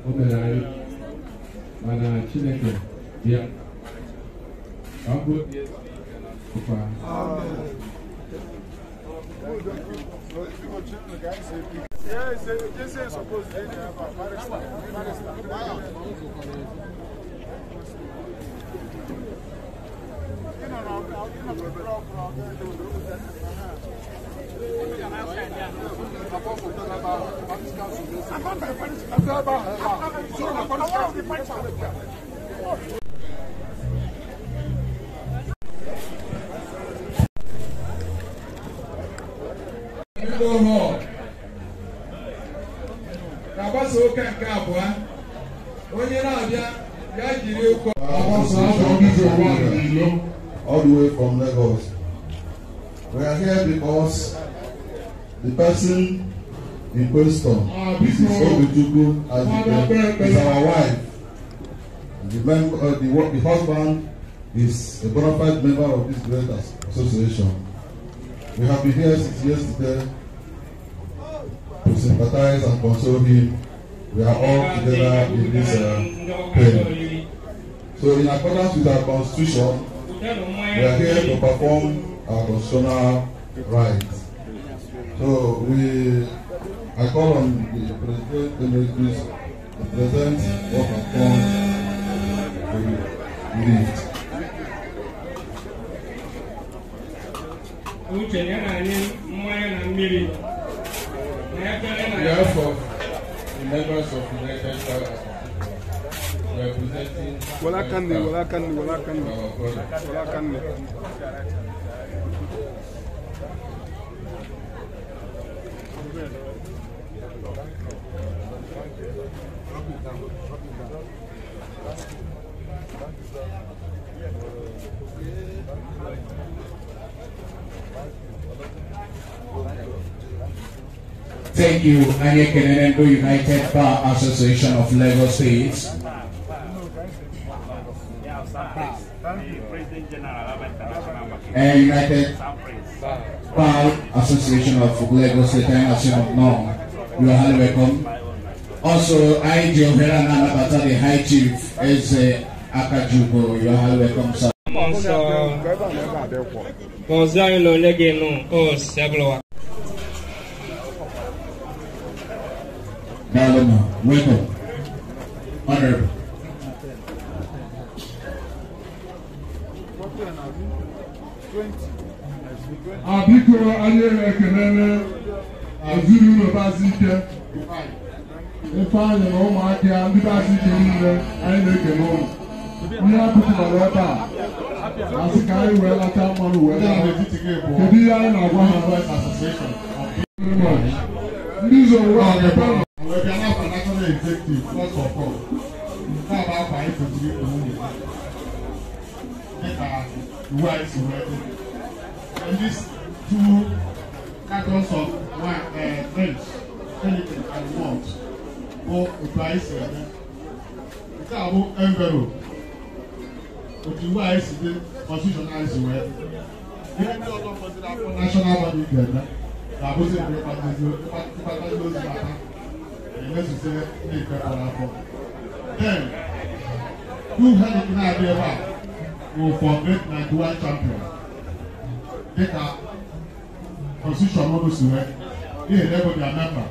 O mere anyị mana Chineke bịa ka ọ bụ obi Ka-agbasa ụka nke abụọ, onye na-abịa ya jiri ụkọ. All the way from Lagos. We are here because the person in question, Mrs. Obichukwu Azike, is our wife. The husband is a bona fide member of this great association. We have been here since yesterday to sympathize and console him. We are all together in this pain. So in accordance with our constitution, we are here to perform our constitutional rights. So I call on the President Emeritus to present what has come to lift. On behalf of the members of United Bar Association, representing our brother. Thank you, Anye Kenenendo United Bar Association of Lagos State. And United Bar Association of Lagos State and No, you are highly welcome. Also, I, Johera Nanabata, the High Chief, Eze Akajugo, you are highly welcome, sir. Daloma, welcome. Honorable. Abiko anyị ekelele ezinụlọ Bazike Ifeanyị na ụmụaka ya ndị Bazike niile anyị na-ekele ụlọ. Ihe apụtara ebe a asị ka anyị wee lata mmanụ wee laa. Kedu ihe anyị na-agwa ha? Ndị zoro Executive, first of all, Nke a bụ akwa anyị kwesịrị ikpu nwunye dịka iwu anyị si wee dị. And these two cartons of wine, drinks, Heineken and malt, bụ otu anyị si eme. Nke a bụ envelope otu iwu anyị si dị, constitution anyị si wee dị. Ihe ndị ọzọ fọdụrụ afọ national body ga-eme ga-abụzi mgbe ịkpatazi ozi bata emezuzie ndị nke fọrọ afọ. Then, two Heineken na-abịa ebe a bụ for great 91 champion dịka constitution ụnụ si wee n'ihi na ebo their member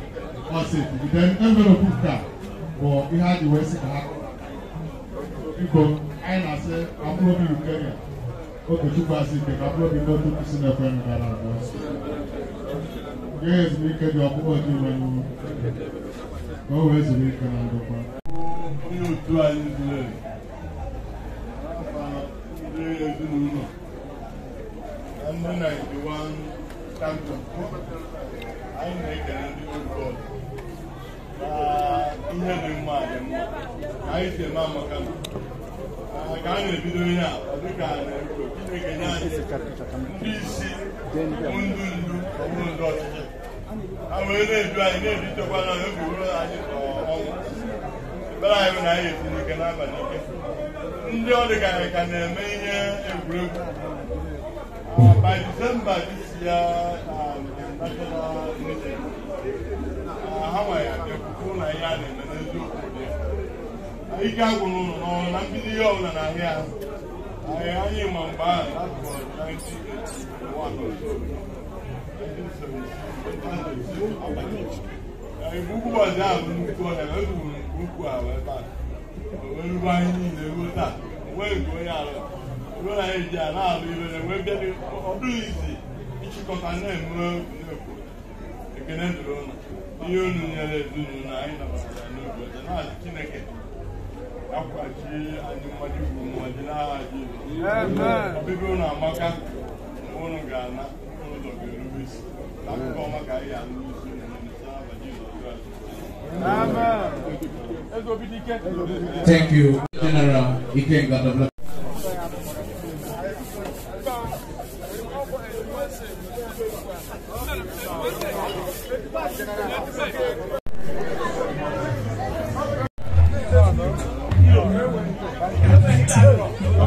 ọ sị. Then envelope nke a bụ ihe a ji wee sị ka ha biko. Anyị na-asị ka mkpụrụ obi Eucharia Okechukwu asị ike, ka mkpụrụ obi ndị otu kwụsị na-ekwe gara aga nye ya ezumike dị ọkpụkpọ oji iwe n'ugwu, ka o wee zuru ike na ndokwa. Onye otu anyị zuru ezu ndị ezinụlọ na ndị 91 champion, anyị na-ekele ndị old board na ihe dị mma dị mma ka anyị si eme amaka ka a na-ebido ihe a. Ọ dịka a na-ekwo Chineke nye anyị ndị isi bụ ndu ndu ọbụrụ ndị ọchịchị ha wee na-edu anyị, na-ebitekwa na oge ruo anyị ọnwụ. Ekpere anyị bụ na anyị etinye ike n'abalị ike ndị ọ dịka anyị ka na-eme ihe egwuregwu. By December this year, national meeting ha nwere ya bịakwukwu na ihe a na-eme n'eziokwu dị ike agwụrụ ụlọ n'ọrụ na mbido ihe ọbụla na ahịa ahụ anyị anyị ma mgbe ahụ, that was 1981 or so, 1976. Igbe ukwu ụbọchị ahụ bụ nnukwu ọhịa na egburu nke ukwuu ahụ ebe a wee ruo anyị niile ruo taa onweghị nke onye alụ ruo na anyị ji a na-alụ ibe na wee bịa. Ọ dịghị izi ịchịkọta na-eme na-ekwu. Ekene dịrị ụlọ ihe unu nyere ezinụlọ anyị nabatara n'obi ọcha, na-asị Chineke akwụghachi anyị mmadụ igwu mmadụ n'aha Jizọs. Ọbịbịa ụnụ amaka. Mgbe ụnụ ga-ana ụzọ ga-erube isi akụkọ ọma ka anyị ga-anụ n'isi unu niile n'aha Jizọs Kraịst. Thank you, General Ikenga W.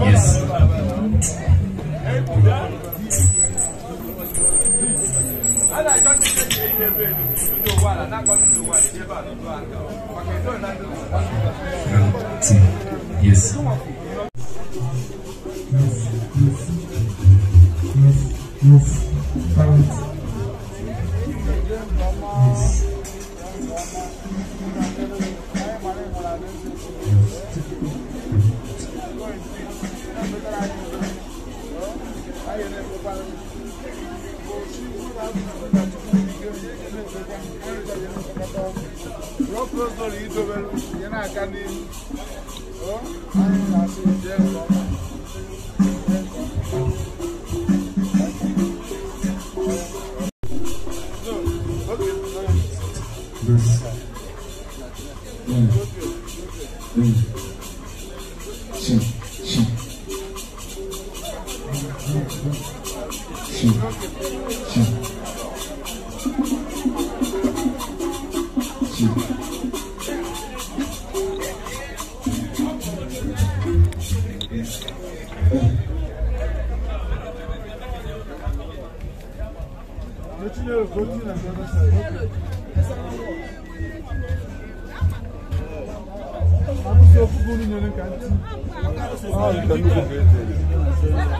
Yes. One, two, yes. Yes, count. Yes. Yes.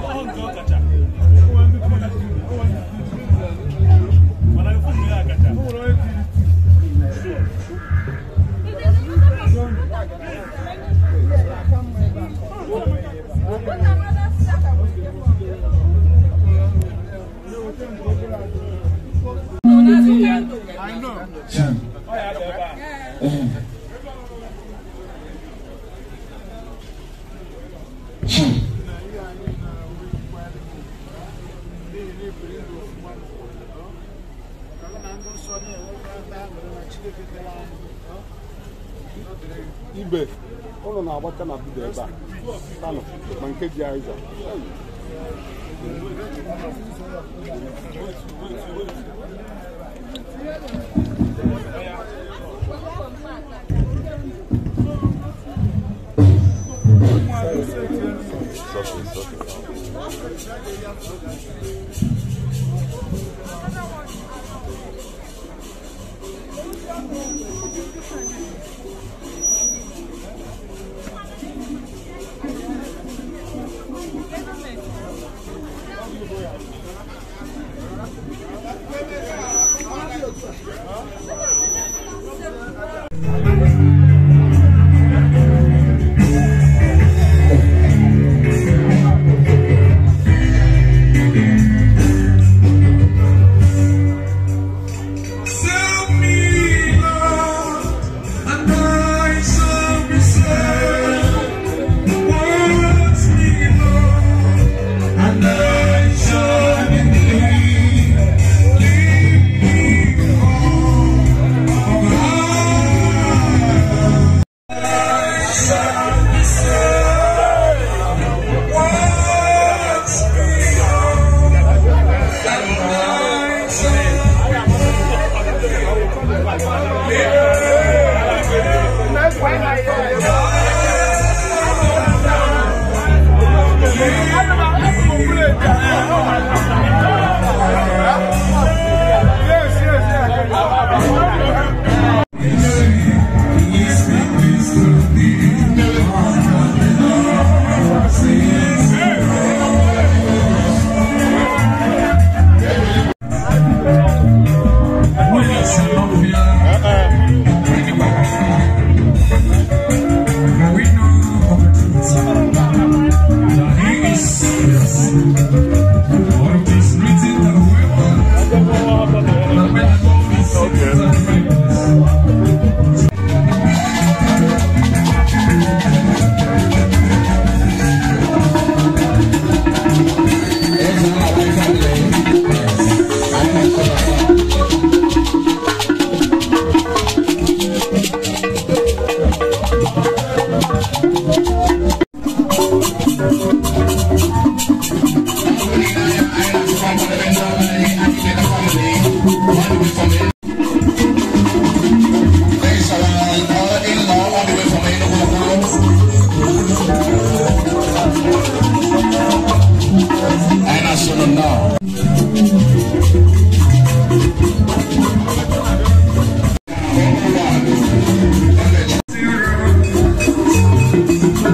One, two, two, two, two, two. Two. Two. Ibe ụlọ na-agbata na bido ebe a tanụ ma nke ji aịza.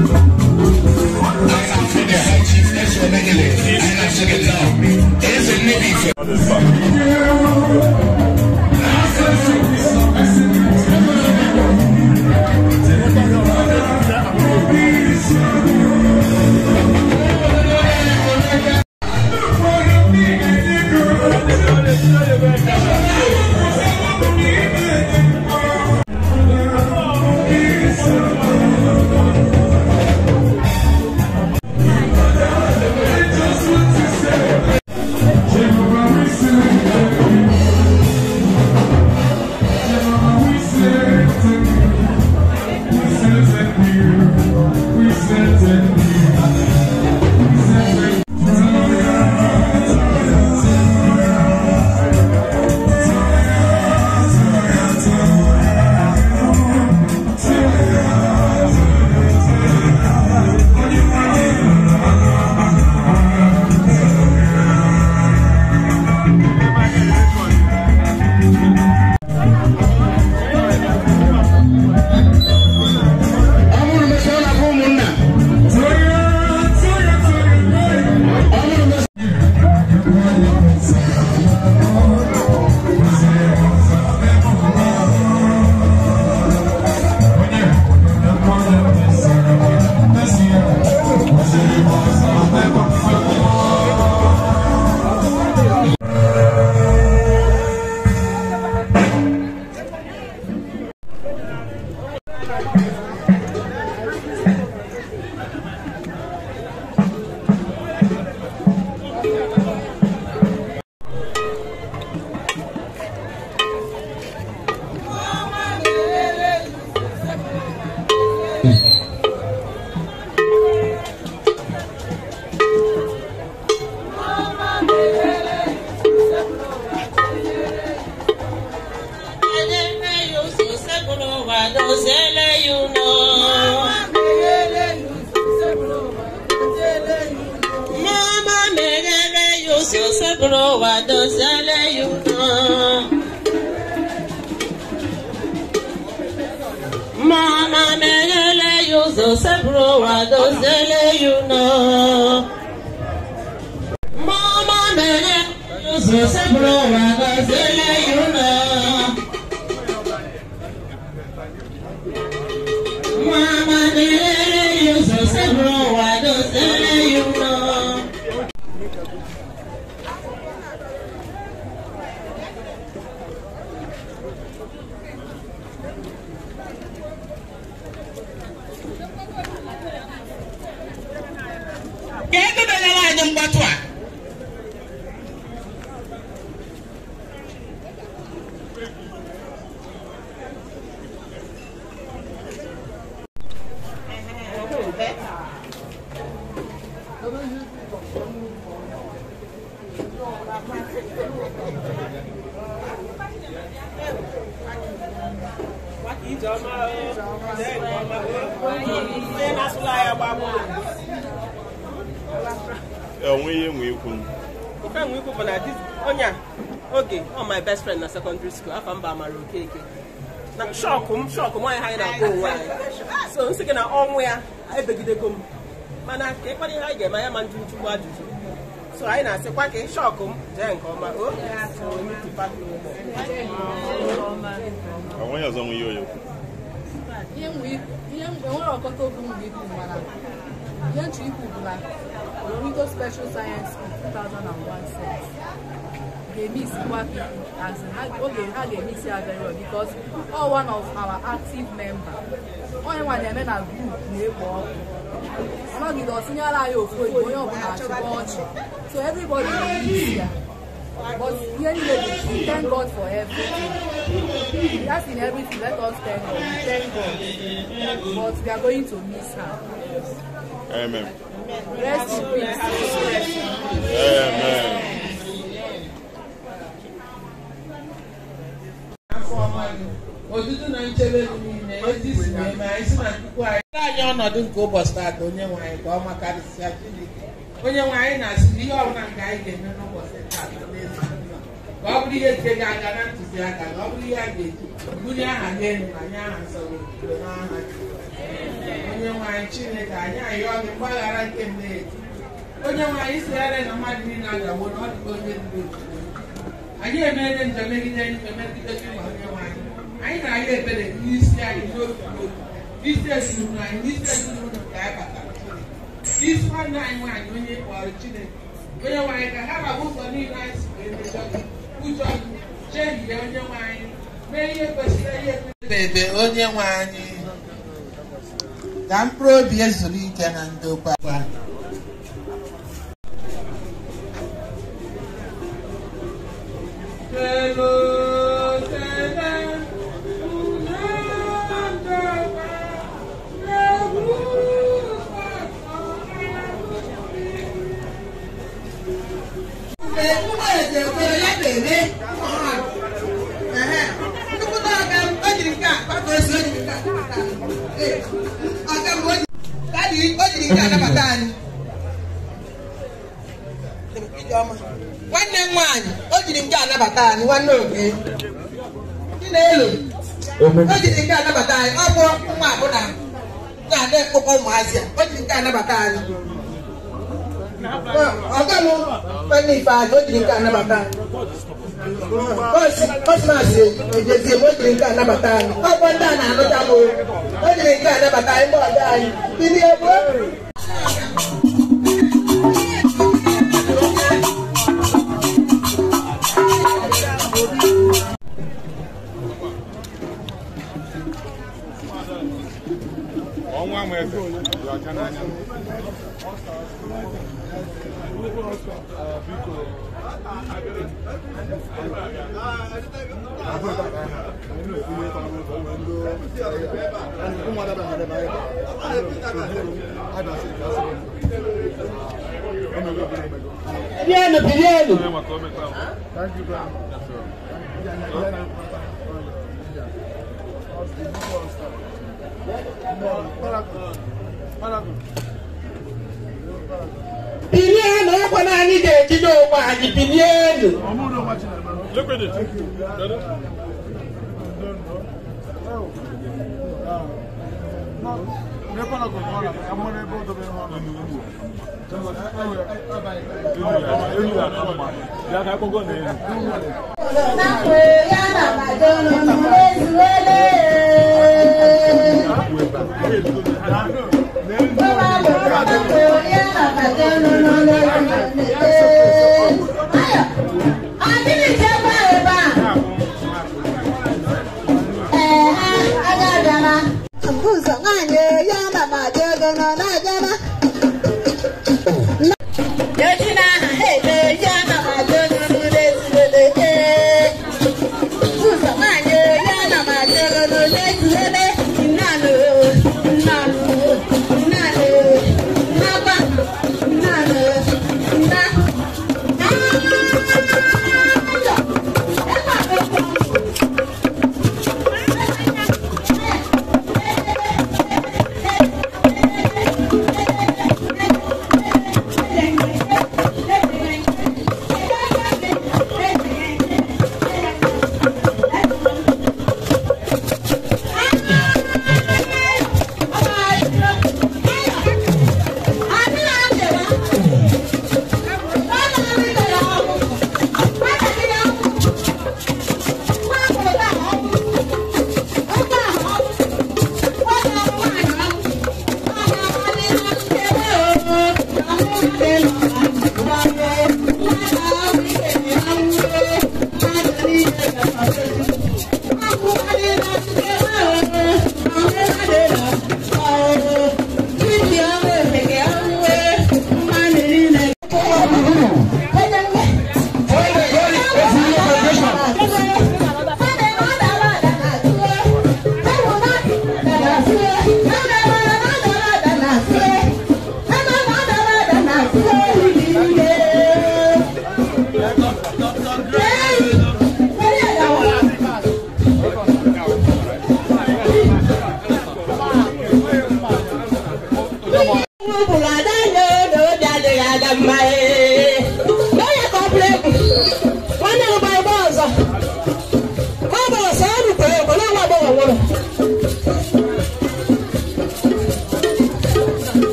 Thank you. Mama megele yuzo sebro wa dozele you know. Mama megele yuzo sebro wa dozele you know. Mama megele yuzo sebro wa dozele you know. Oge, my best friend na secondary school, afa mba amara Okeke. Na shock m onye ha na-akpọ onwe anyị. So nsị gị na ọnwụ ya ebegidego m. Mana ka ịkpara ihe anyị ga-eme ya ma njụ chukwu ajụjụ. So anyị na-asịkwa ka shock m jee nke ọma. O onwe ọzọ nwe ihe oyo. Ihe nwere ọkọta okwu m ga-ekwu mana ihe nchọ ikwu bụ na Lorito Special Science in 2001 set. They miss what as in okay, miss here very well because all one of our active members. Only one them na group na-ekpo ọkụ. So everybody is here. But here thank God for everything. That's in everything. Let us thank God. Thank God. But we are going to miss her. Amen. Rest in peace. Amen. Odudu na nchebe niile ezi si na-eme anyị si na Chukwu anyị anyị ọnọdụ nke ụbọchị taata onye nwe anyị ka ọ makarịsịa Chineke onye nwe anyị na-asị na ihe ọbụla nke anyị ga-eme n'ụbọchị taata n'ezi ka ọ bụrụ ihe nke ga-aga na ntụziaka ka ọ bụrụ ihe a ga-eji bunye aha n'elu ma nye aha nsọ otuto n'aha onye nwe anyị Chineke anyị ayọọ gị mgbaghara nke mmehie onye nwe anyị sigharị na mmadụ niile agagbo na ọ dịka onye ruru otuto anyị emeela njem megide megide gị ma onye nwe anyị anyị na-arịọ ebere n'isi anyị n'otu n'otu n'isi ezinụlọ anyị n'isi ezinụlọ nke anyị batara Chineke n'isi nwanne anyị nwaanyị onye kpọrọ Chineke onye nwe anyị ka ha rabụ ụzọ niile anyị si wee mejọ gị ụjọ gị chehie onye nwe anyị mee ihe kwesịrị ihe ebe onye nwe anyị ka mkpụrụ obi ezuru ike na ndokwa. Nwanne m nwaanyị o jiri nke anabata anyị nwanne oge Chinelo o jiri nke anabata anyị ọ bụ nwa abụna na-ada ekpokọ ụmụazị a o jiri nke anabata anyị ọga m nwanne Ifeanyị o jiri nke anabata anyị Kosmas ejezie m o jiri nke anabata anyị ọgbọ ndị a na-anụta m o jiri nke anabata anyị mgbe ọga anyị bilie gboo. Ọnwa m eze dị ọcha n'anya. Bilienu, bilienu. Thank you very much. Bilienu, ọkwa na anyị ga-ejide onwe anyị, bilienu.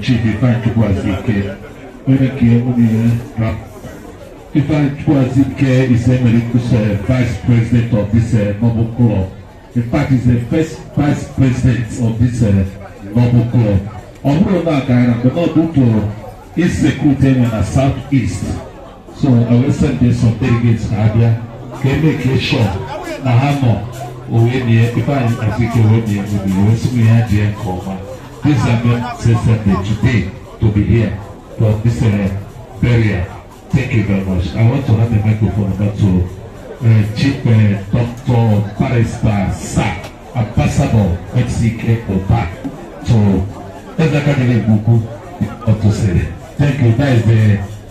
Chief Ifeanyi Chukwuazike, onye nke nwunye Ifeanyi Chukwuazike is emeritus vice president of this noble club. In fact, he's the first vice president of this noble club. Ọ bụrụ na ka anyị na mgbe ọ bụ insecurity enwe na South East. So I will send them some delegates ka abịa ka e make sure na ha nọ owe nie Ifeanyi Azike wee nie obi wee sị ya jee nke ọma. This is Sunday today to be here for this burial. Thank you very much. I want to hand the microphone over to Chief Dr. Barrister Sir Ambassador HCK Oba to Ezekadele Buku to say. Thank you. That is the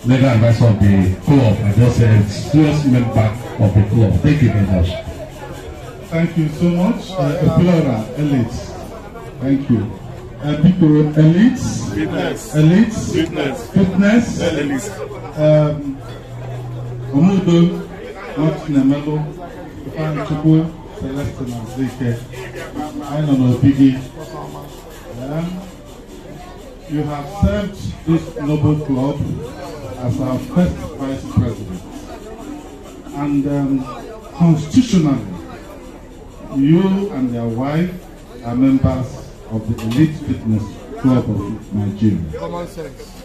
legal advisor of the club and just a serious member of the club. Thank you very much. Thank you so much. Flora, Elite. Thank you. Biko, Elite. Fitness. Elite. Fitness. Fitness. Elite. Omudo, Nwachinemelu, Ifeanyi Chukwu, Celestine Azike. I don't know, Biggie. You have served this noble club as our first vice president. And constitutionally, you and your wife are members of the Elite Fitness Club of Nigeria. Common sense.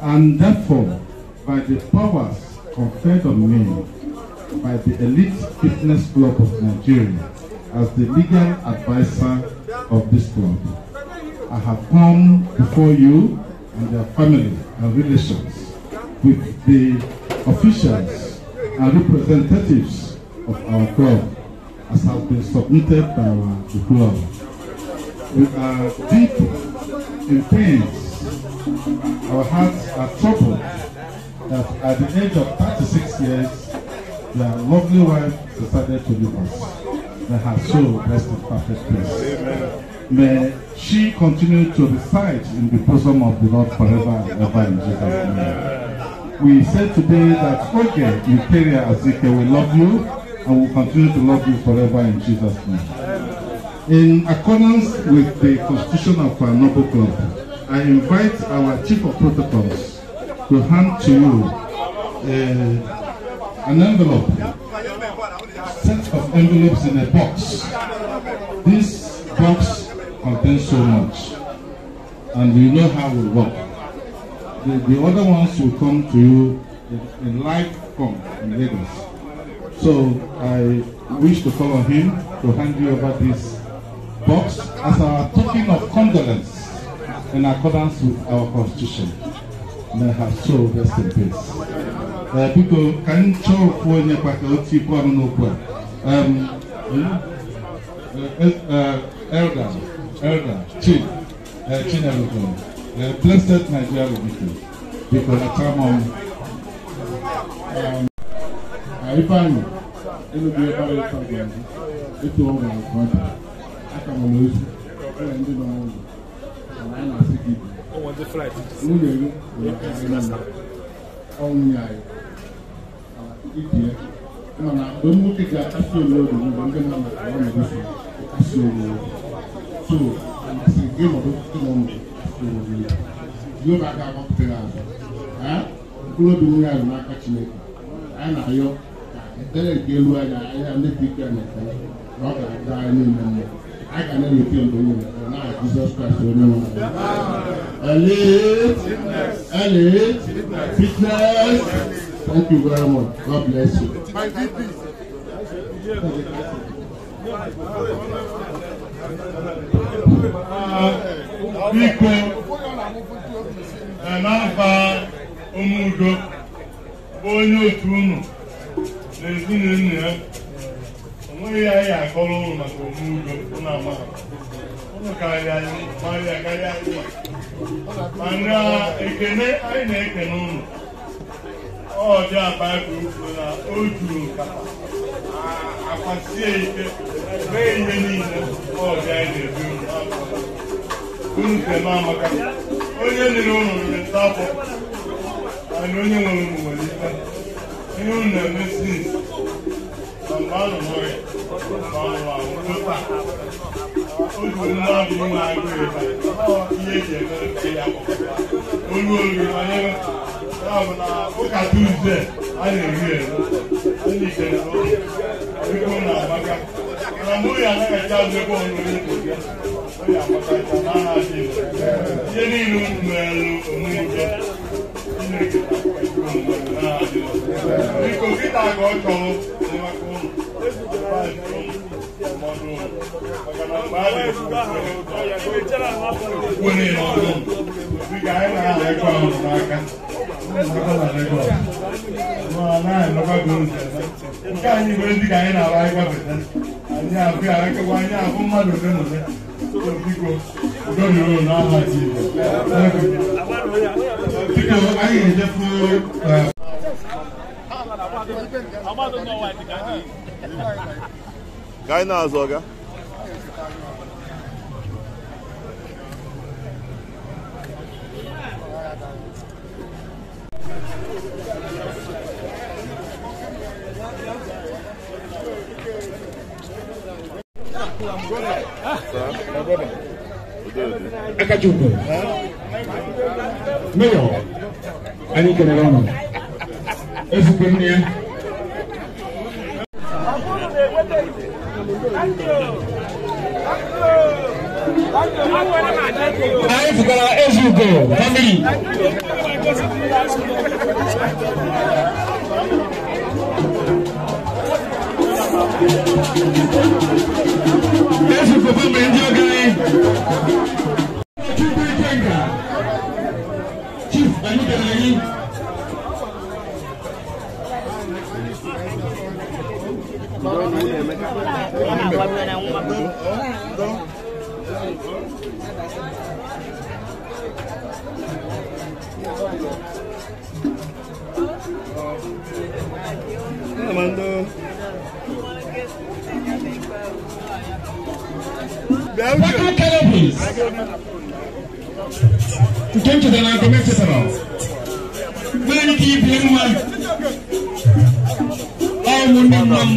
And therefore, by the powers conferred on me by the Elite Fitness Club of Nigeria as the legal advisor of this club, I have come before you and your family and relations with the officials and representatives of our club, as has been submitted by our club. We are deep in pains. Our hearts are troubled that at the age of 36 years, their lovely wife decided to leave us. May her soul rest in perfect peace. Amen. May she continue to reside in the bosom of the Lord forever and ever in Jesus' name. We say today that Oge Eucharia Azike, we love you and will continue to love you forever in Jesus' name. In accordance with the constitution of our noble club, I invite our chief of protocols to hand to you an envelope, set of envelopes in a box. This box contains so much, and you know how we work. The other ones will come to you in live form in Lagos. So I wish to call on him to hand you over this box as our token of condolence in accordance with our constitution. May her soul rest in peace. Biko, ka m chọọ ofu onye kwa ka o tikwu ọnụ n'okwu a. Elder, Chief, Chinelugo, Blessed Nigeria Limited, biko lata m ọnụ. Ifeanyi, elubi ebe a ịta gwara gị, etu ọ gwara ka ọ dị, aka m n'ozu, enwere ndị nọ n'ụlọ, mana anyị na-asị gị nwunye gị nwere anyị niile, ọ nwunye anyị, ibie, mana mgbe nwoke ga-akasi onwe obi mgbe ndị mmadụ na ọ na-egosi akasi onwe obi. So, asị gị nọdụ gị nọ ndụ akasi onwe obi. Jehova ga-agbapụta gị azụ. Mkpụrụ obi nwunye anyị n'aka Chineke. Anyị na-ayọ ka ebere nke elu anya anya ndị ike na ekpere na ọ ga-aga anyị niile mma. Anyị ga na-eweta mgbe niile na aha Jizọs Kraịst onye nwe anyị. Elite, Elite, Fitness. Thank you very much. God bless you. Biko, n'afa Omudo bụ onye otu unu na ezinụlọ ya, o nweghị anyị akọrọ ụlọ maka Omudo unu amaghị. Unu karịa anyị marịa karịa anyị mana ekene anyị na-ekene unu. Ọ dị Baịbụl kwuru na o juru nkata akwasie ike mee ihe niile ọ dị anyị na-ebi unu n'afọ. Unu kene amaka onye nile unu riri ntafọ anyị onye nwere unu nwere ife ihe unu na-eme since na mgbe anụ n'ọrịa mgbe anụ ahụ ruo taa o juru mmadụ inwe agụụ ịba ihe eji emere nke ya olu olu gị banyere ya bụ na ụka Tuzdee a na-eri eri anyị kere biko na amaka mgbe ya anaghị azụ ebe ọnụ onye ya onye agbakacha n'aha Jizọs. Ihe niile unu meelu onwe ike Chineke n'aha Jizọs. Biko kịta ka ọ chọrọ enyemaka ụnụ mmadụ ụnụ maka na mgbe a na-ekwu niile ọnụ biko anyị na-aha ekwe ahụ n'aka. Nke anyị bụ ndị ka anyị na-arụ anyị gafeta anyị abụ ya ekekwa anyị abụ mmadụ ole na ole. Biko udo dịrị unu n'aha Jizọs. Biko anyị ga-ejefu. Ka anyị na-azụ ọga. Akachukwu, Mayor, anyị kelere ọnụ. Ezigbo nne ya. Anyị fụkwara Ezugo family. Ezugo family ndị ọga anyị. Chukwu Ikenga, Chief anyị kelere gị. Waka Cannabis. Nke m chetara na nke m echetara. Nwere ike ibi mma. Ọ ụmụnne nna m.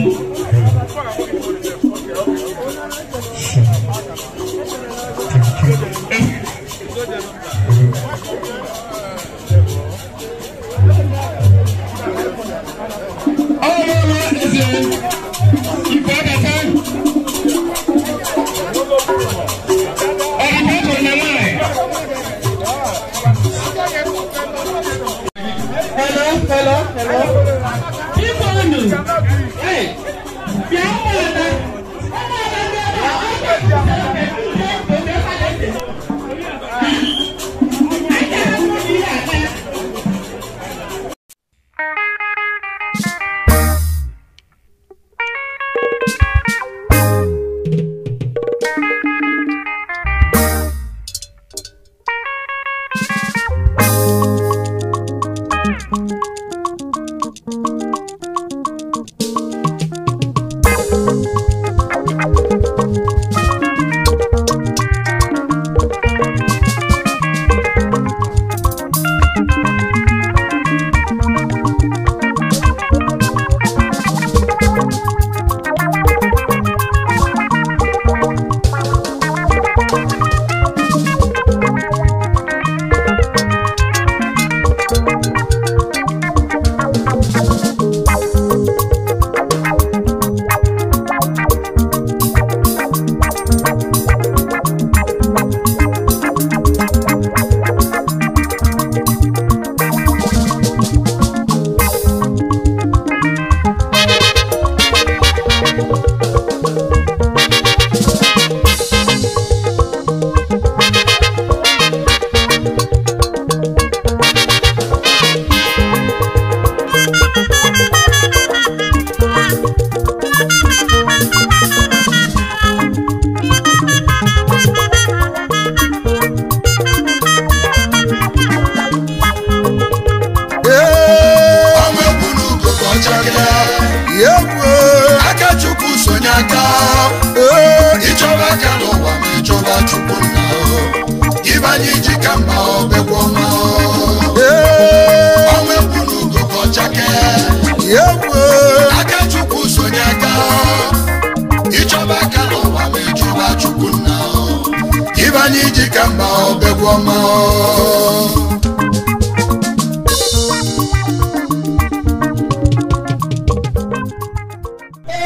Ọ bụrụ eze ife ọbata. Hello, hello, hello. Biko unu. Hey, bịa ụmụada. Ụmụada ndị ebe a, ọ ga-ekwu.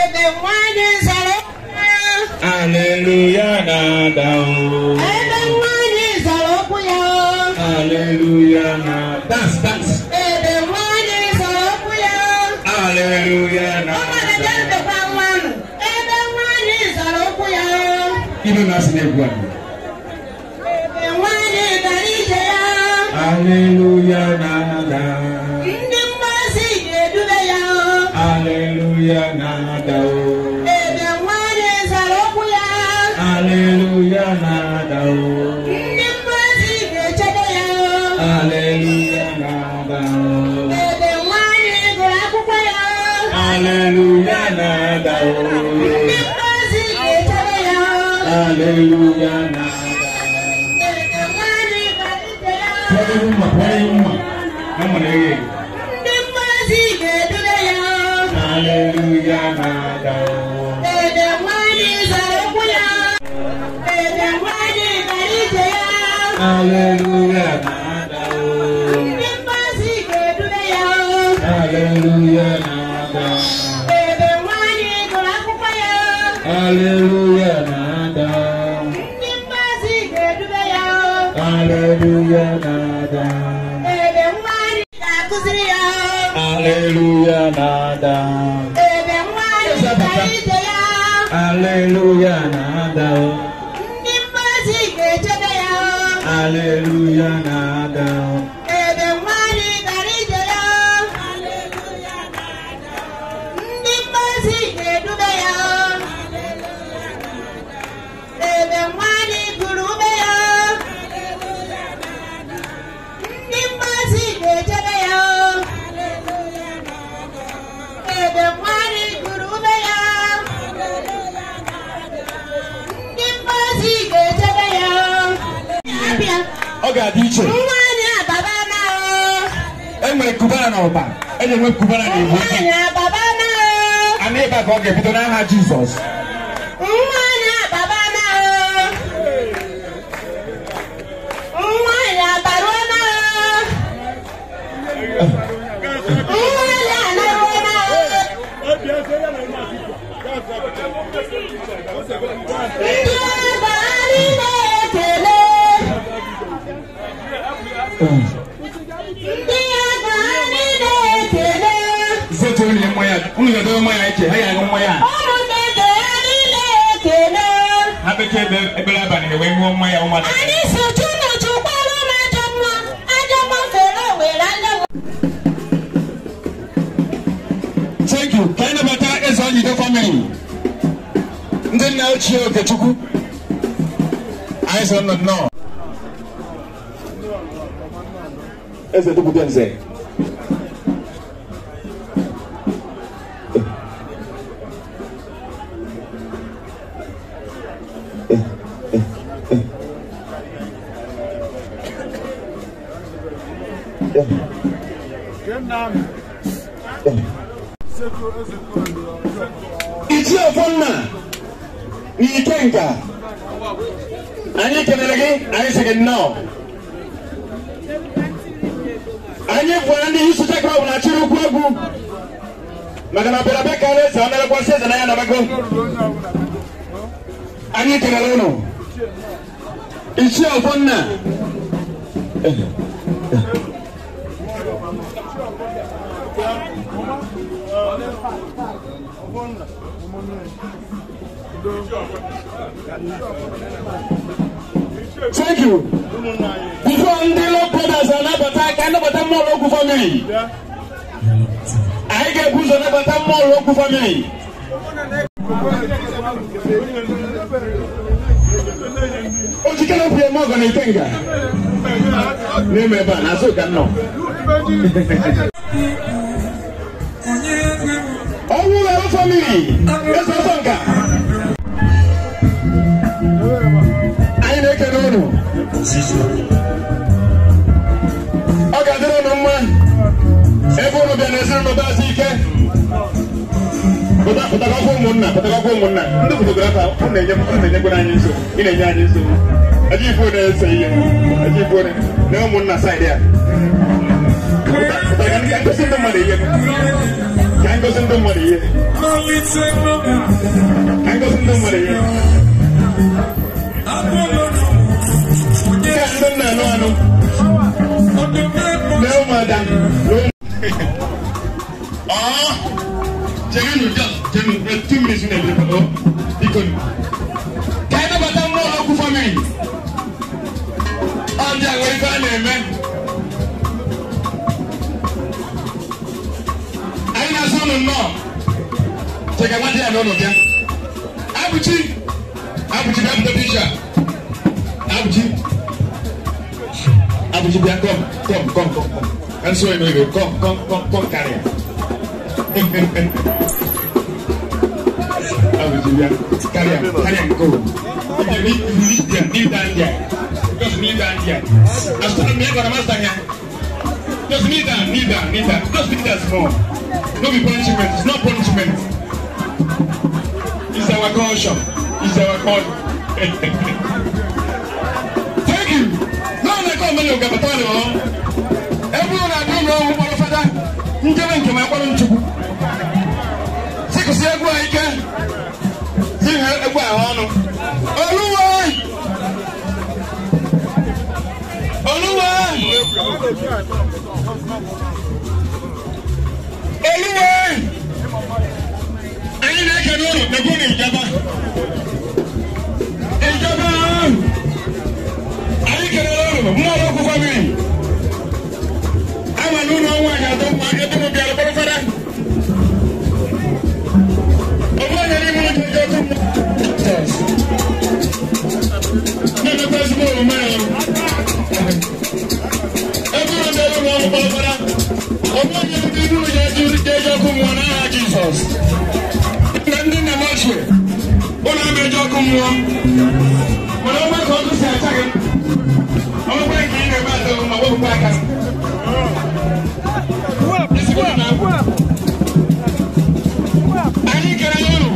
Ebe nwanyị zara Ebe nwanyị zara okwu ya. Hallelujah na dance dance. Ebe nwanyị zara okwu ya. Hallelujah na. Ụmụada ndekwa nwanụ. Ebe nwanyị zara okwu ya. Ilu na-asị na-egwu anyị. Ebe nwanyị gara ije ya. Hallelujah na na. Ndị mmazi ga-edube ya. Hallelujah na na. Ebe nwanyị zara okwu ya. Hallelujah na na. Ndị mmazi ga-echebe ya. Hallelujah na na. Ebe nwanyị gụrụ akwụkwọ ya. Hallelujah na na. Ndị mmazi ga-echebe ya. Hallelujah na na. Ebe nwanyị gara ije ya. Ndị mmazi ga-edube ya. Hallelujah na na. Ebe nwanyị zara okwu ya. Ebe nwanyị gara ije ya. Hallelujah na na. Ndị mmazi ga-edube ya. Hallelujah na na. Ebe nwanyị gụrụ akwụkwọ ya. Hallelujah na na. Ndị mmazi ga-edube ya. Hallelujah na na. Ebe nwanyị ga-akụziri ya. Hallelujah na na. Ebe nwanyị gara ije ya. Hallelujah na na. Ndị mmazi ga-echebe ya. Hallelujah na na. Ebe nwanyị gara ije ya. Ndị mmazi ga-edube ya. Ebe nwanyị gụrụ ume ya. Ndị mmazi ga-echebe ya. Ebe nwanyị gụrụ ume ya. Ndị mmazi ga-echebe ya. Abịa. Ọ ga-adị iche. Nwanyị ababa na E nwere kubara na ọba. E na-enwe kubara na igbo. Nwanyị ababa na Ana ebe a ka ọ ga-ebido n'aha Jizọs. Nwanyị ababa na Nwanyị abaruo na Nwanyị anaruo na Ndị ọba anyị na-ekele. Ndị ọba anyị na-ekele. Zetu unu mmanya, unu ga-edobe mmanya iche, ha ga-aṅụ mmanya. Ụmụnne gị anyị na-ekele. Ha bekee ebere abalị wee ṅụọ mmanya ụmụada. Anyị si chunu chukwara m ajọ nwa, ajọ nwa fere owere ajọ nwa. Thank you. Ka anyị nabata Eze Onyido family. Ndị nna ochie Okechukwu. Anyị sọ nnọọ nnọọ. Eze Dukwute Nze. Ichie Ofonna na Ikenga, anyị kelere gị, anyị sị gị nnọọ. Anyị gwara ndị isi chekwa na chịrị ukwu egwu maka na bịara bịa ka eze ọ na-elekwasị eze na ya nabago. Anyị kelere ụnụ. Ichie Ofonna. Thank you. Before ndị Lord Brothers anabata ka anabata mmụọ okwu family. Anyị ga-ebu ụzọ nabata mmụọ okwu family. Ojikere okwu eme ọgọ na Ikenga. N'ime ebe a, n'azụ ka nnọ. Ọnwụ ghara family. Eze ọsọ nka. Anyị na-ekele unu. Ọ ga-adịrị unu mma. Ebe unu bịa n'ezinụlọ be azụ ike. Pụtakwa ụmụnna, pụtakwa ụmụnna. Ndị fotografa, unu na-enyekwara anyị nsogbu. Ị na-enye anyị nsogbu. Eji ifo na-ese ihe. Eji ifo na ụmụnna saịdị a. Pụta ka ngosi ndị mmadụ ihe. Ka ngosi ndị mmadụ ihe. Ka ngosi ndị mmadụ ihe. nna anụ anụ. Na ụmụada. Ah, chere just chere 2 minutes na ebido. Biko. Ka anyị nabata mmụọ ọkụ family. Ọ dị agwa ife a na-eme. Anyị na-asụ ụnụ nnọọ. Cheka nwa dị ya n'ụlọ bịa. Abụchi. Abụchi bịa pụta pisha. Abụchi. Abụchi bịa come come come come. Ka nsọ eme ego come come come come karịa. Abụchi bịa karịa karịa nke o. If you reach there, kneel down there. Just kneel down there. As soon as me gonna master here. Just kneel down, kneel down, kneel down. Just kneel down small. No be punishment. It's not punishment. It's our culture. It's our culture. Thank you. No, no, come on, look at the everyone I don't know who father. Njebe nke ma kpọrọ Nchukwu. Sikusi egwu a ike. Si ha egwu ahụ ọnụ. Oluwa! Oluwa! Oluwa! Anyị na-ekene ụlọ na-ekwu na Ijaba. Ijaba! Anyị kelere ụlọ mmụọ ọkụ family. Ama na ụlọ nwaanyị atọ mma ebe m bịara kpọrọ fada. Ọ bụrụ na n'ime ụlọ ji ọkụ mmụọ. Na-emekwa ezigbo omume ya. Ebe ụlọ bịara ụlọ ọrụ kpọrọ fada. Ọ bụrụ na ndị ụlọ ji eji ọkụ mmụọ n'aha Jizọs. Ndị nna m ochie, ụlọ ama eji ọkụ mmụọ. Mana ọgba ka ọkụ si acha gị. Ọgba nke ị na-eme adọghị ma wepụkwa aka. Anyị kere ya ụlọ.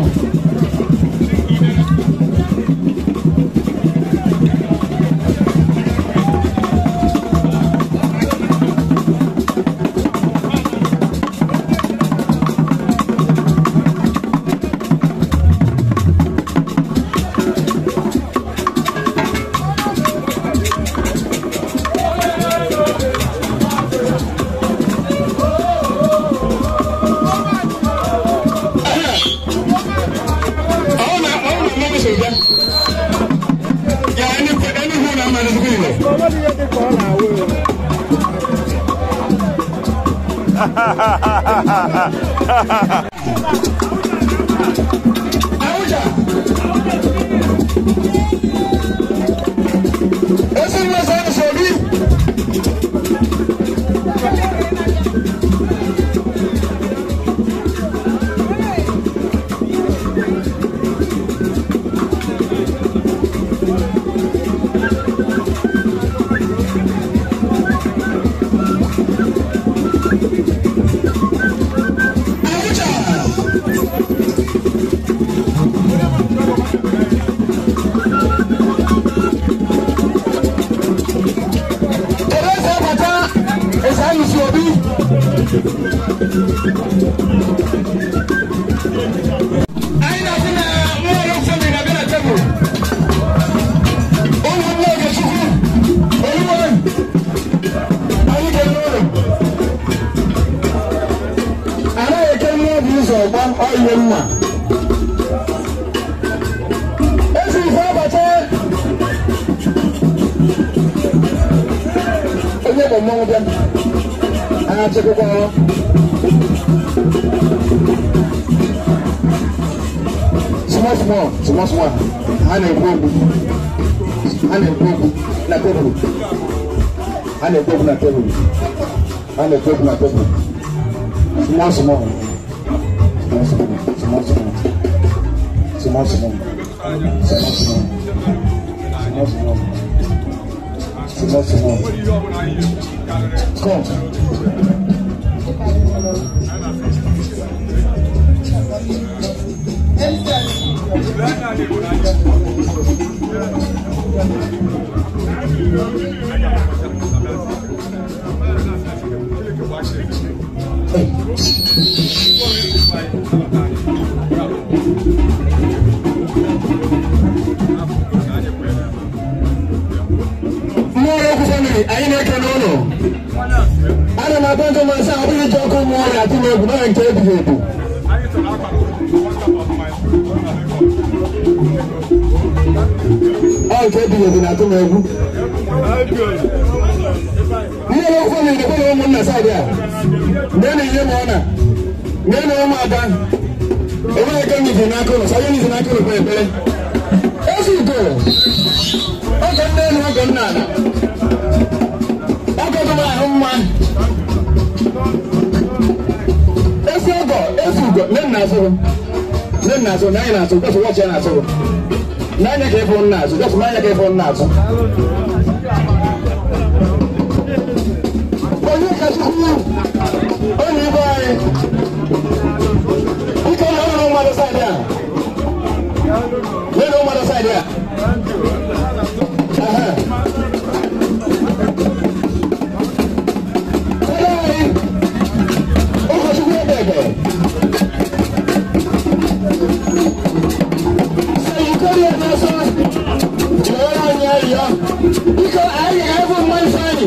Small, small, small, small. A na-ekwu okwu. A na-ekwu okwu na tebụl. A na-ekwu okwu na tebụl. A na-ekwu okwu na tebụl. Small, small. Small, small. Small, small. Small, small. Small, small. Small, small. Small, small. Come. More family, anyị na-ekele ụlọ. Ana m akpọ ndị mmasị a, ọ bụghị iji ọkụ mmụọ ya atụ m egwu na nke ebighị ebi. Ọ nke ebighị ebi na-atụ m egwu. Ndị ọrụ family na-ekwere ụmụnna saịdị a. Mee na ihe ma ọ na. Mee na ụmụada. Enweghị aka n'ife n'aka ụlọ, sọ ihe n'ife n'aka ụlọ kpee ekpere. Ezugo, ọgọ nne elu, ọgọ nna ala. Ọgọ gị ahụ mma. Esi ọgọ, ezugo, nne nna asụrụ. Nne nna asụrụ, n'anya na-asụ, gọsụ wọchị ya na-asụrụ. N'anya ka ịfụ nna azụ, gọsụ n'anya ka ịfụ nna azụ. Onye kachukwu, onye ibe anyị. Biko na ọrụ mmadụ saịdị a. Nene ụmụada saịdị a. Aha. Fada anyị, ụkọchukwu Ebebe. Sir Eucharia n'ọsọ, jụọrọ anyị arịrịọ. Biko anyị ga-ebu mma Ifeanyị.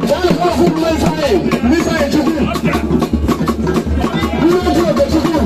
Gaa ka ọ fụ mma Ifeanyị, mma Ifeanyị Chukwu. Ndị otu Okechukwu.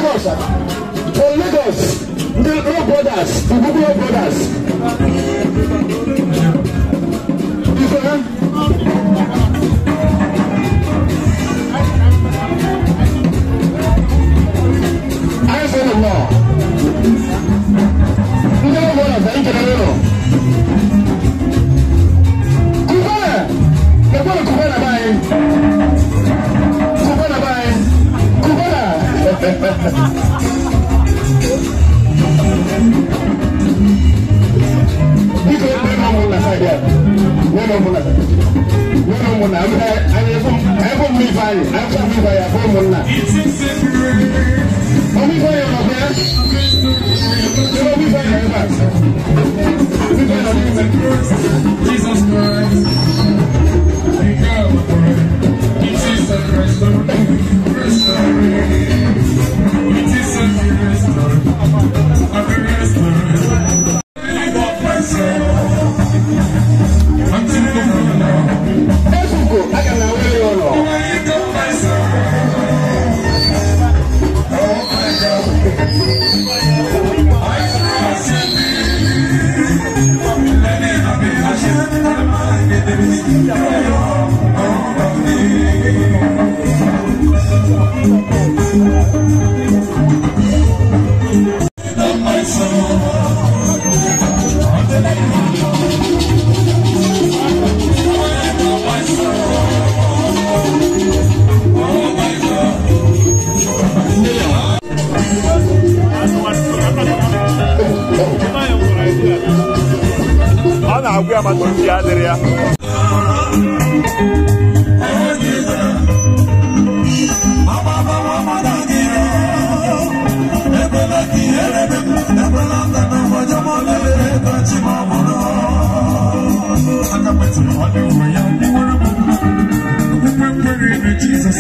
From Lagos, the Rock Brothers, the Google Brothers. I say no more. Ndị Rock Brothers, anyị kelere ụlọ. Kubana, ekwere Kubana be anyị. Kubana be anyị. Kubana. Biko nne ụmụnna saịdị a. Nne ụmụnna saịdị. Nne ụmụnna, anyị efo mmiri Ifeanyị, anyị efo mmiri Ifeanyị, afọ ụmụnna. Ọmụ Ifeanyị ọ nọkwa ya? Ebe ọmụ Ifeanyị nọ ebe a. Ọmụ Ifeanyị nọ n'ime. Jesus Christ, it is a It is a Ezugo, aga m awere ya ụlọ. Ọ na-agwụ ya maka obi adịrị ya. Jesus,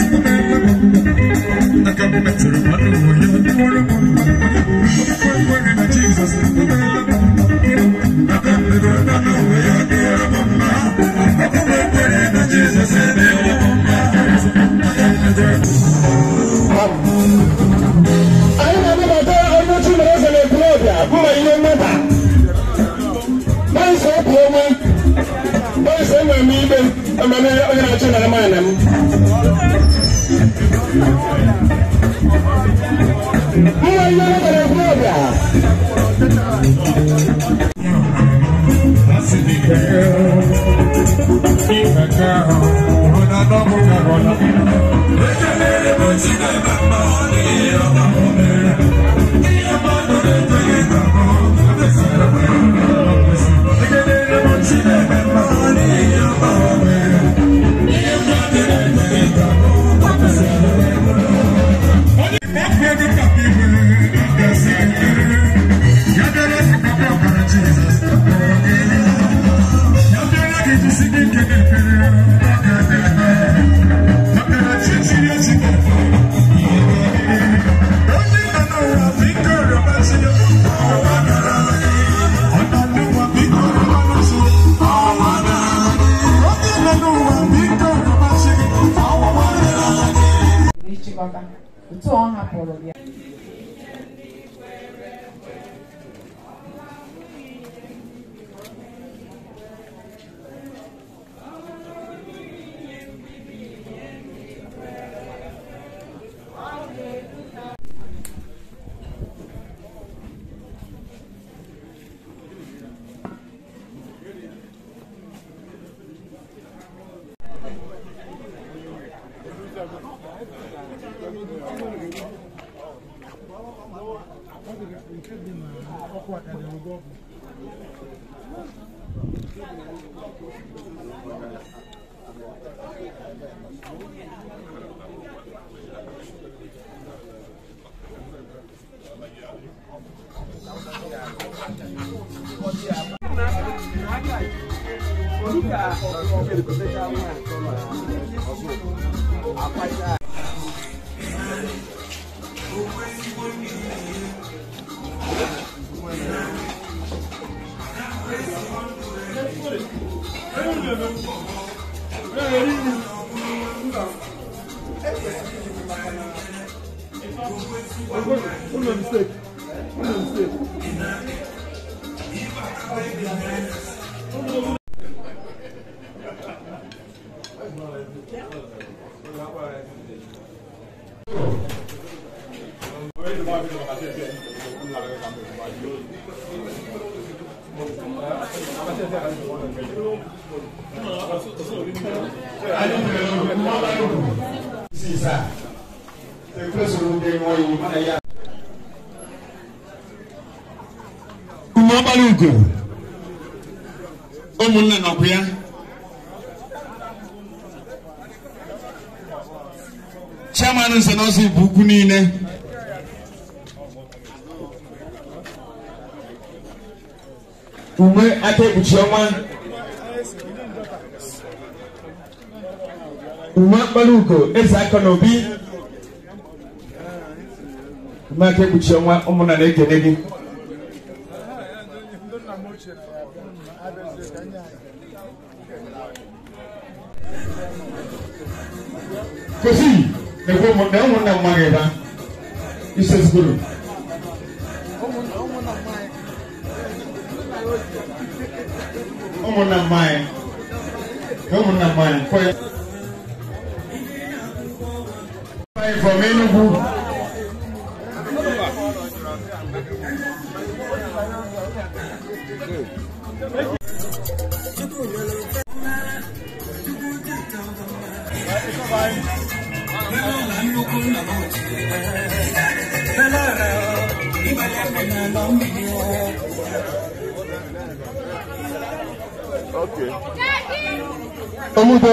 nara m ana m. Mma ihe ọ gara ekwu ọbịa. Ịchịkọta otu ọ hapụrụ ya. Ugo ụmụnna nọkwa ya. Chairman nso n'ọsọ ibu ukwu niile. Uwe aka ekpuchi ọnwa. Uwe akpara ugo eze aka n'obi. Uwe aka ekpuchi ọnwa ụmụnna na-ekene gị. Kosi, na ụmụnna mma gị ebe a. Isezigoro. Ụmụnna mma anyị. Ụmụnna mma anyị. Kọ ya. From Enugu. Okay. Omudo.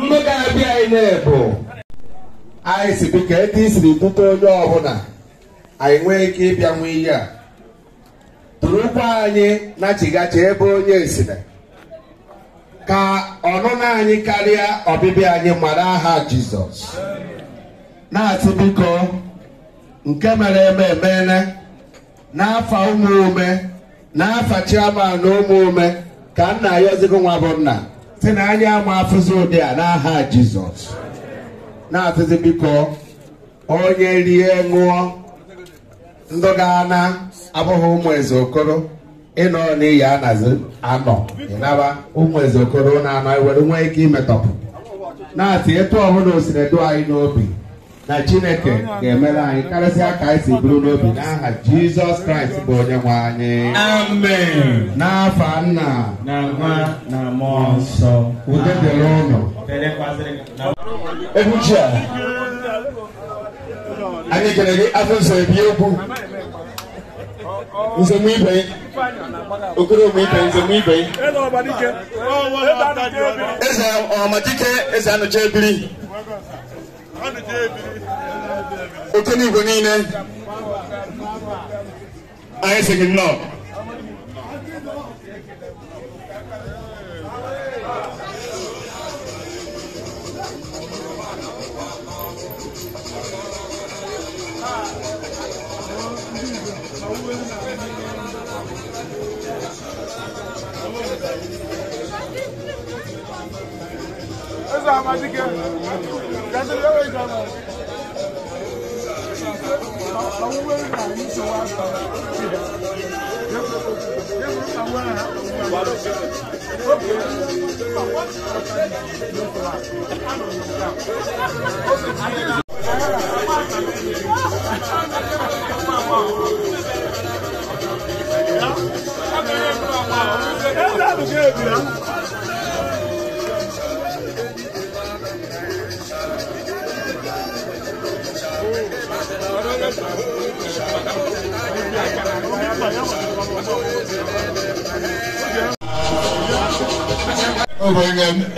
Ndị ga-abịa anyị na-ebu anyị si biko etu i siri dute onye ọbụla anyị nwee ike ịbịa nwe ihe a turukwa anyị na chigachi ebe onye esiri ka ọnụnọ anyị karịa ọbịbịa anyị mara aha Jizọs na-asị biko nke mere eme emeela n'afa ụmụ ume n'afa chairman ụmụ ume ka nna ya ozigo nwa bụ nna si na anyị ama afụzi ụdị a n'aha Jizọs na-asịzi biko onye rie ṅụọ ndụ ga-ana abụghị ụmụ eze okoro ịnọ n'iyi anazi anọ ịnaba ụmụ eze okoro na-anọ ewere nwee ike imetọpụ na-asị etu ọbụla o siri edu anyị n'obi na Chineke ga-emere anyị karịsịa ka anyị si bụrụ n'obi n'aha Jizọs Kraịst bụ onye nwe anyị. Amen. N'afa nna na nwa na mmụọ nsọ. Udo dịrị ụnụ. Egwu a anyị kere gị afọ nsọ ebi egwu nzem ibe okoro ụmụ ibe nzem ibe eze ọmadike eze anụcha ebiri oke n'igwe niile anyị sị gị nnọọ.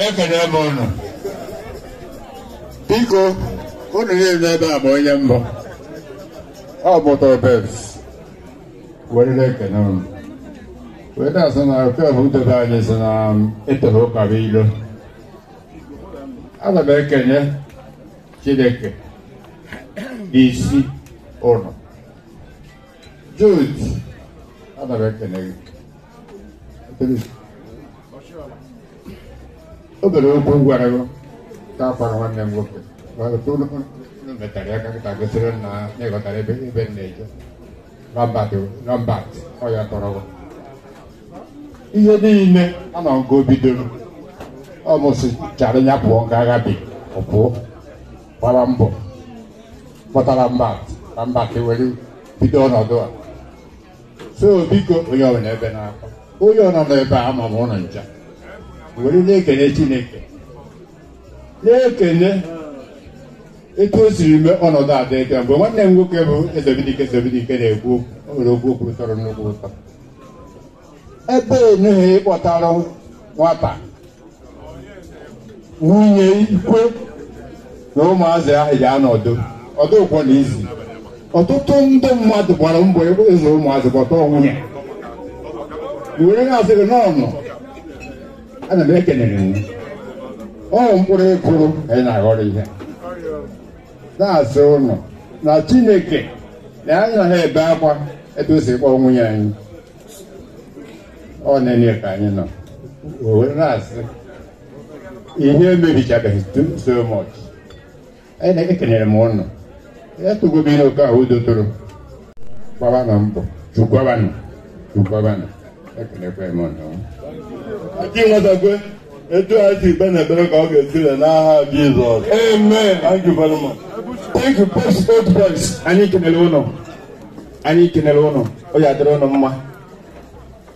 Ekene m ụnụ biko unu niile ebe a bụ onye mbụ ọ bụ Babes werere ekene ụnụ wee na-asị na oke bụ udobe anyị sị na etoro ụka bụ ilo. Ana m ekene Chineke n'isi ụnụ. Jude, ana m ekene gị. O bere okwu gwara gị ka akwara nwanne m nwoke unu metara ya ka kịta gosiri na ịghọtara ebe ebe m na-eje Lambert ọ ya tọrọ gị ihe niile a na nke o bidoro ọ mụsịchara ya pụọ nke agha bi ọ pụọ gbara mbọ kpọtara Lambert were bido ọnọdụ a. So biko onye ọbụla ebe na-akwa onye ọ nọ n'ebe a ama m ụlọ ncha were na-ekene Chineke na-ekene etu o siri mee ọnọdụ a dị etu a. Mgbe nwanne m nwoke bụ Ezebidike na-ekwu okwu o nwere okwu okwu tọrọ nnukwu ụtọ ebe enughị ịkpọtara nwata nwunye ikwe na ụmụazị ahụ ji anọdụ ọdụkwọ na izi. Ọtụtụ ndị mmadụ gbara mbọ ịzụ ụmụazị kpọta nwunye were na-asị gị n'ọnụ ana m ekenere m ọ mkpụrụ ịkụrụ ka anyị na-aghọrọ ihe na-asị ụnụ na Chineke na anyị naghị ebe akwa etu o si kpọọ nwunye anyị ọ na-enye ka anyị nọ were na-asị ihe emebichabeghị so much. Anyị na-ekenere m ụnụ ya tụgobe ihe oke ahụ udo toro gbabanụ mbọ chukwabanụ ekenekwe m ụnụ. Chinwetakwe etu anyị si kpe n'ekpere ka ọ ga-esire n'aha Jizọs. Amen. Thank you very much. Thank you, Post Old Boys. Anyị kenere ụnụ. Anyị kenere ụnụ. O ya dịrị ụnụ mma.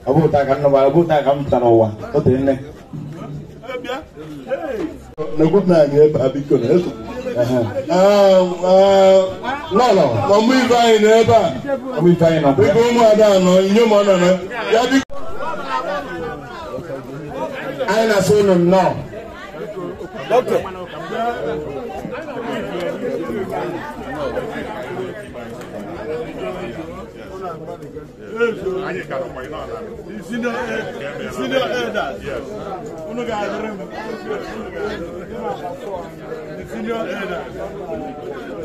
Ọ bụ taa ka m nọbara, ọ bụ taa ka m pụtara n'ụwa. O tere nne. N'ekwu na anyị ebe a biko na eso. Lọlọ. Ọmụ ife anyị nọ ebe a. Ọmụ ife anyị nọ. Biko ụmụada nọ, inyom ọ nọ na. Ya biko. Anyị na-asị unu nnọọ. Doctor. Senior elders. Senior elders.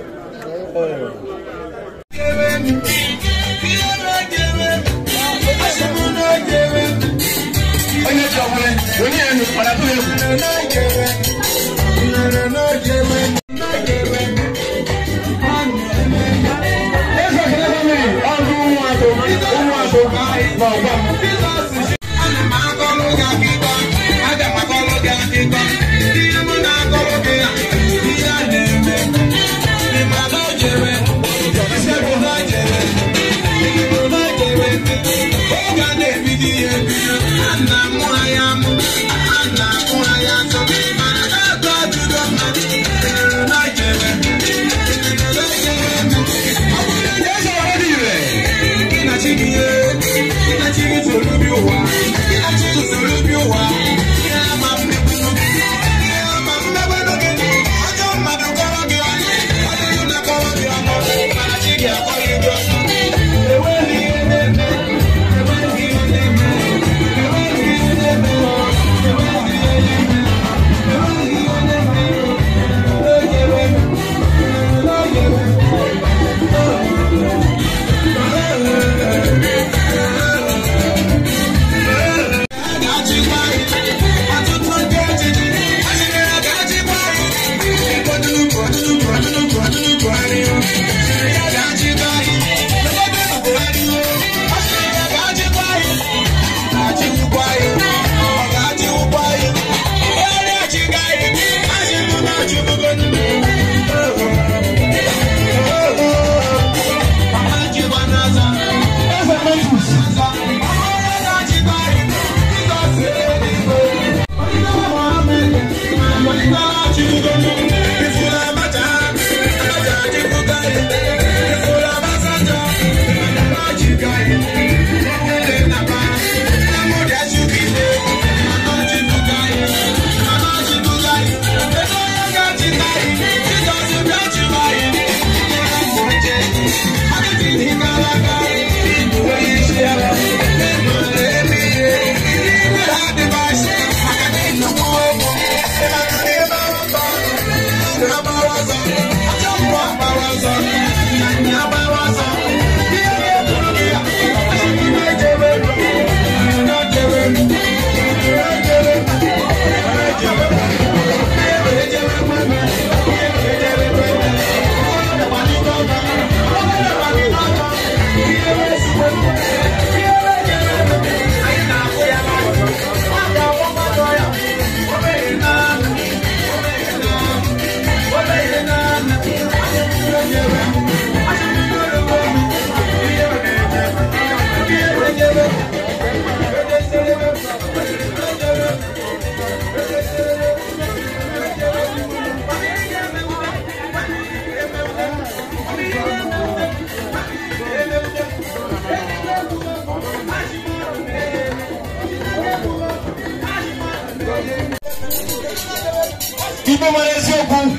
Igbo nwere eziokwu,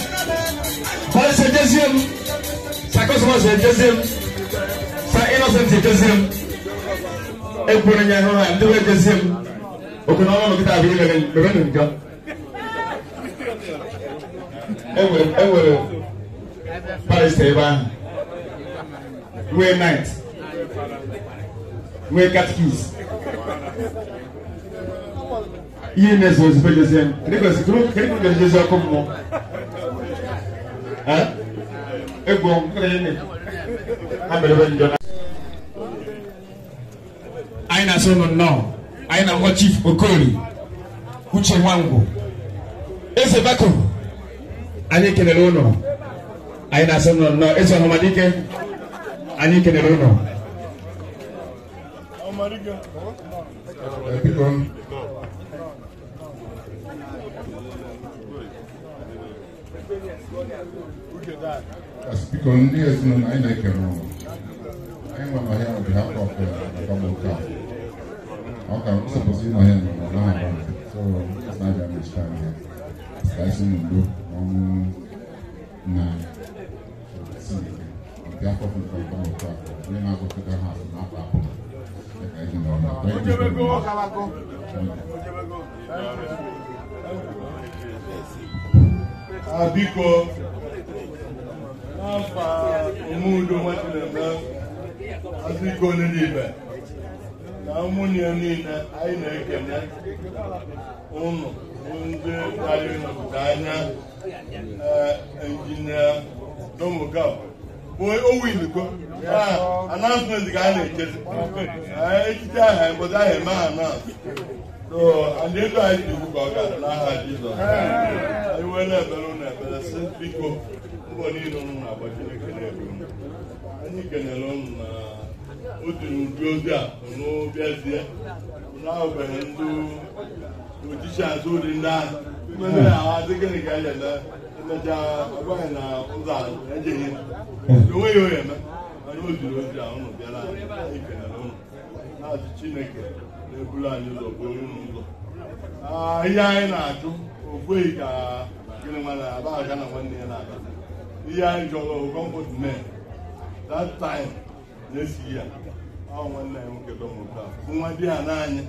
Barrister ejezie m, Sir Cosmos ejezie m, Sir Innocent ejezie m, ekwere nye hụ ha ndị wee ejezie m, oku na ọnụ nkịta abụ ihe mere njọ. Enwere Barrister ebe ahụ, nwee knight, nwee catechist. Ihe na-eso ozugbo ejezie m, kedu ka ejezi ọkụ mmụọ? Egwu ha mere ebe njọ. Anyị na-asị ụnụ nnọọ, anyị na-akpọ Chief Okoli Uche Nwangwu, Eze Bako, anyị kelere ụnụ. Anyị na-asị ụnụ nnọọ, Eze Ọhamadike, anyị kelere ụnụ. Biko ndị ezinụlọ anyị na-ekere ụlọ anyị nwe nọ here on behalf of Okafor. Okay, we're supposed to be here now, so it's not that much time here. Slicing and do na on behalf of Okafor, we're not going to the house and not Apple. Thank you very much. Biko n'afa omudo nwanne azụike onye n'ibe na ụmụnne niile anyị na-ekene ụnụ ndị karịrị nọpụta anya injinia Domoga bụ owilugo announcement ka a na-echezi echiche aha mbọdụ ahụ eme announce. So and ego anyị dị ugwu ka ọ ga-adị n'aha Jizọs. Anyị wee na-ebere ụnụ ebere sị biko mbọ niile ụnụ na-agba Chineke na-ebu ụnụ. Anyị kenere ụnụ na otu n'ụdị ozi a ụnụ bịazie ụnụ ahụbeghị ndị ochichi azụ ụdị ndị ahụ mmemme ahụ adị gịnị ka anyị eme emechaa ọgwaghị na ụzọ ahụ ejeghị onweghị onye eme mana o ziri ozi a ụnụ bịara anyị. Anyị kenere ụnụ na-azụ Chineke na-eburu anyị ụzọ bụ onye ụzọ ihe anyị na-achụ okweghị ka gịnị nwanne aba aga na nwanne ya na-aga ihe anyị chọrọ comfort men that time na-esi ya ọ nwanne ya nwoke Domoga nwa di ya n'anya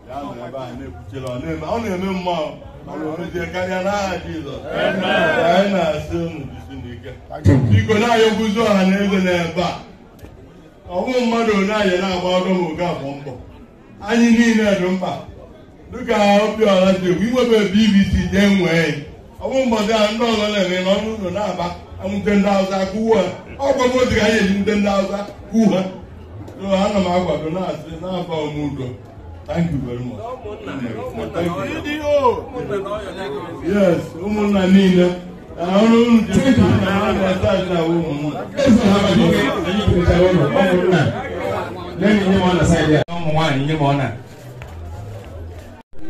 ya nọ ebe ahụ na-ekwuchere ọ na-eme mmụọ mana o mezie karịa n'aha Jizọs. Anyị na-asị unu jisi n'ike biko na-ayọkwuzi ọha na eze n'ebe a ọnwụ mmadụ onye anyị na-agba Domoga afọ mbọ anyị niile dị mkpa dịka Obiora si ekwu inwebe BBC jee nwee ọ bụ mbọdị ahụ ndị ọzọ na-eme n'ọnụ ụlọ na-aba anwute ndị Hausa kwuo ha ọgwa m otu ka anyị eji nwute ndị Hausa kwuo ha. So ana m akwado na-asị n'afọ omudo. Thank you very much. Yes, ụmụnna niile ọrụ unu ji na ụmụnna ụmụ nwaanyị nye m ọ na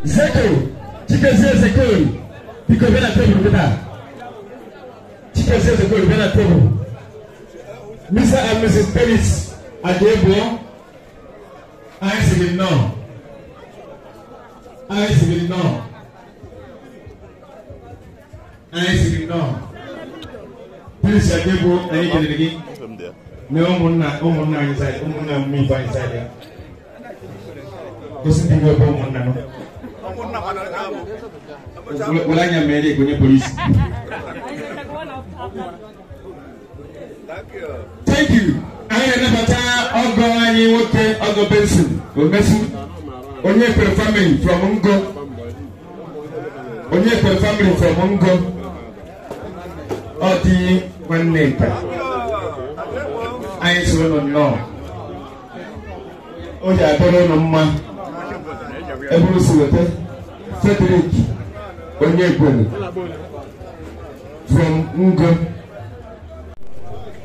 Zeko, Chikezie Zekori, biko bịa na tebụl kịta. Chikezie Zekori bịa na tebụl. Mr. and Mrs. Felix Adebo, anyị sị gị nnọọ. Anyị sị gị nnọọ. Anyị sị gị nnọọ. Felix Adebo, anyị kelere gị. Na ụmụnna ụmụnna anyị side, ụmụnna m ife anyị side ya. Gosi ndị nwe ebe ụmụnna nọ. Were anya mere onye polisi. Thank you. Anyị na-anabata ọgọ anyị nwoke ọgọ Benson Omesu onye kwere family from Ngo. Onye kwere family from Ngo. Ọ dị nwanne nta. Anyị soro nọ nnọọ. O ji adọrọ ụlọ mma. Ebe o si weta Frederick Onyekwelu from Ngo.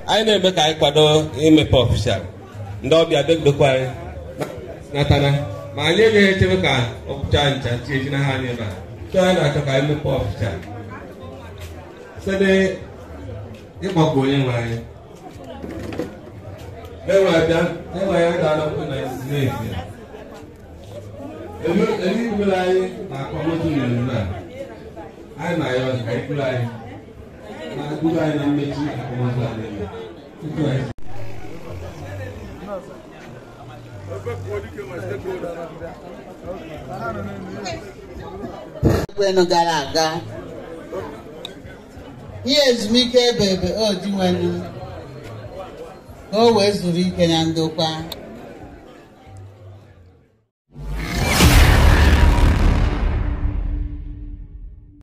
Anyị na-eme ka anyị kwado imepe ọfishal ndị ọbịa bịagidokwa anyị natana ma anyị enyeghị echebe ka ọ kwụchaa ncha chi eji na ha anyị ebe a so anyị na-achọ ka anyị mepe ọfishal site ịkpọkọ onye nwe anyị enwe anyị ga-anọkwu na n'ezie eluigwe anyị na-akwamozu mmemme a anyị na-ayọ ka ikpuru anyị na-akpụrụ anyị na mmechi akwamozu anyị tutu anyị. Ekwenu gara aga ihe ezumike ebe ebe o dinwenu ka o wee zuru ike na ndokwa.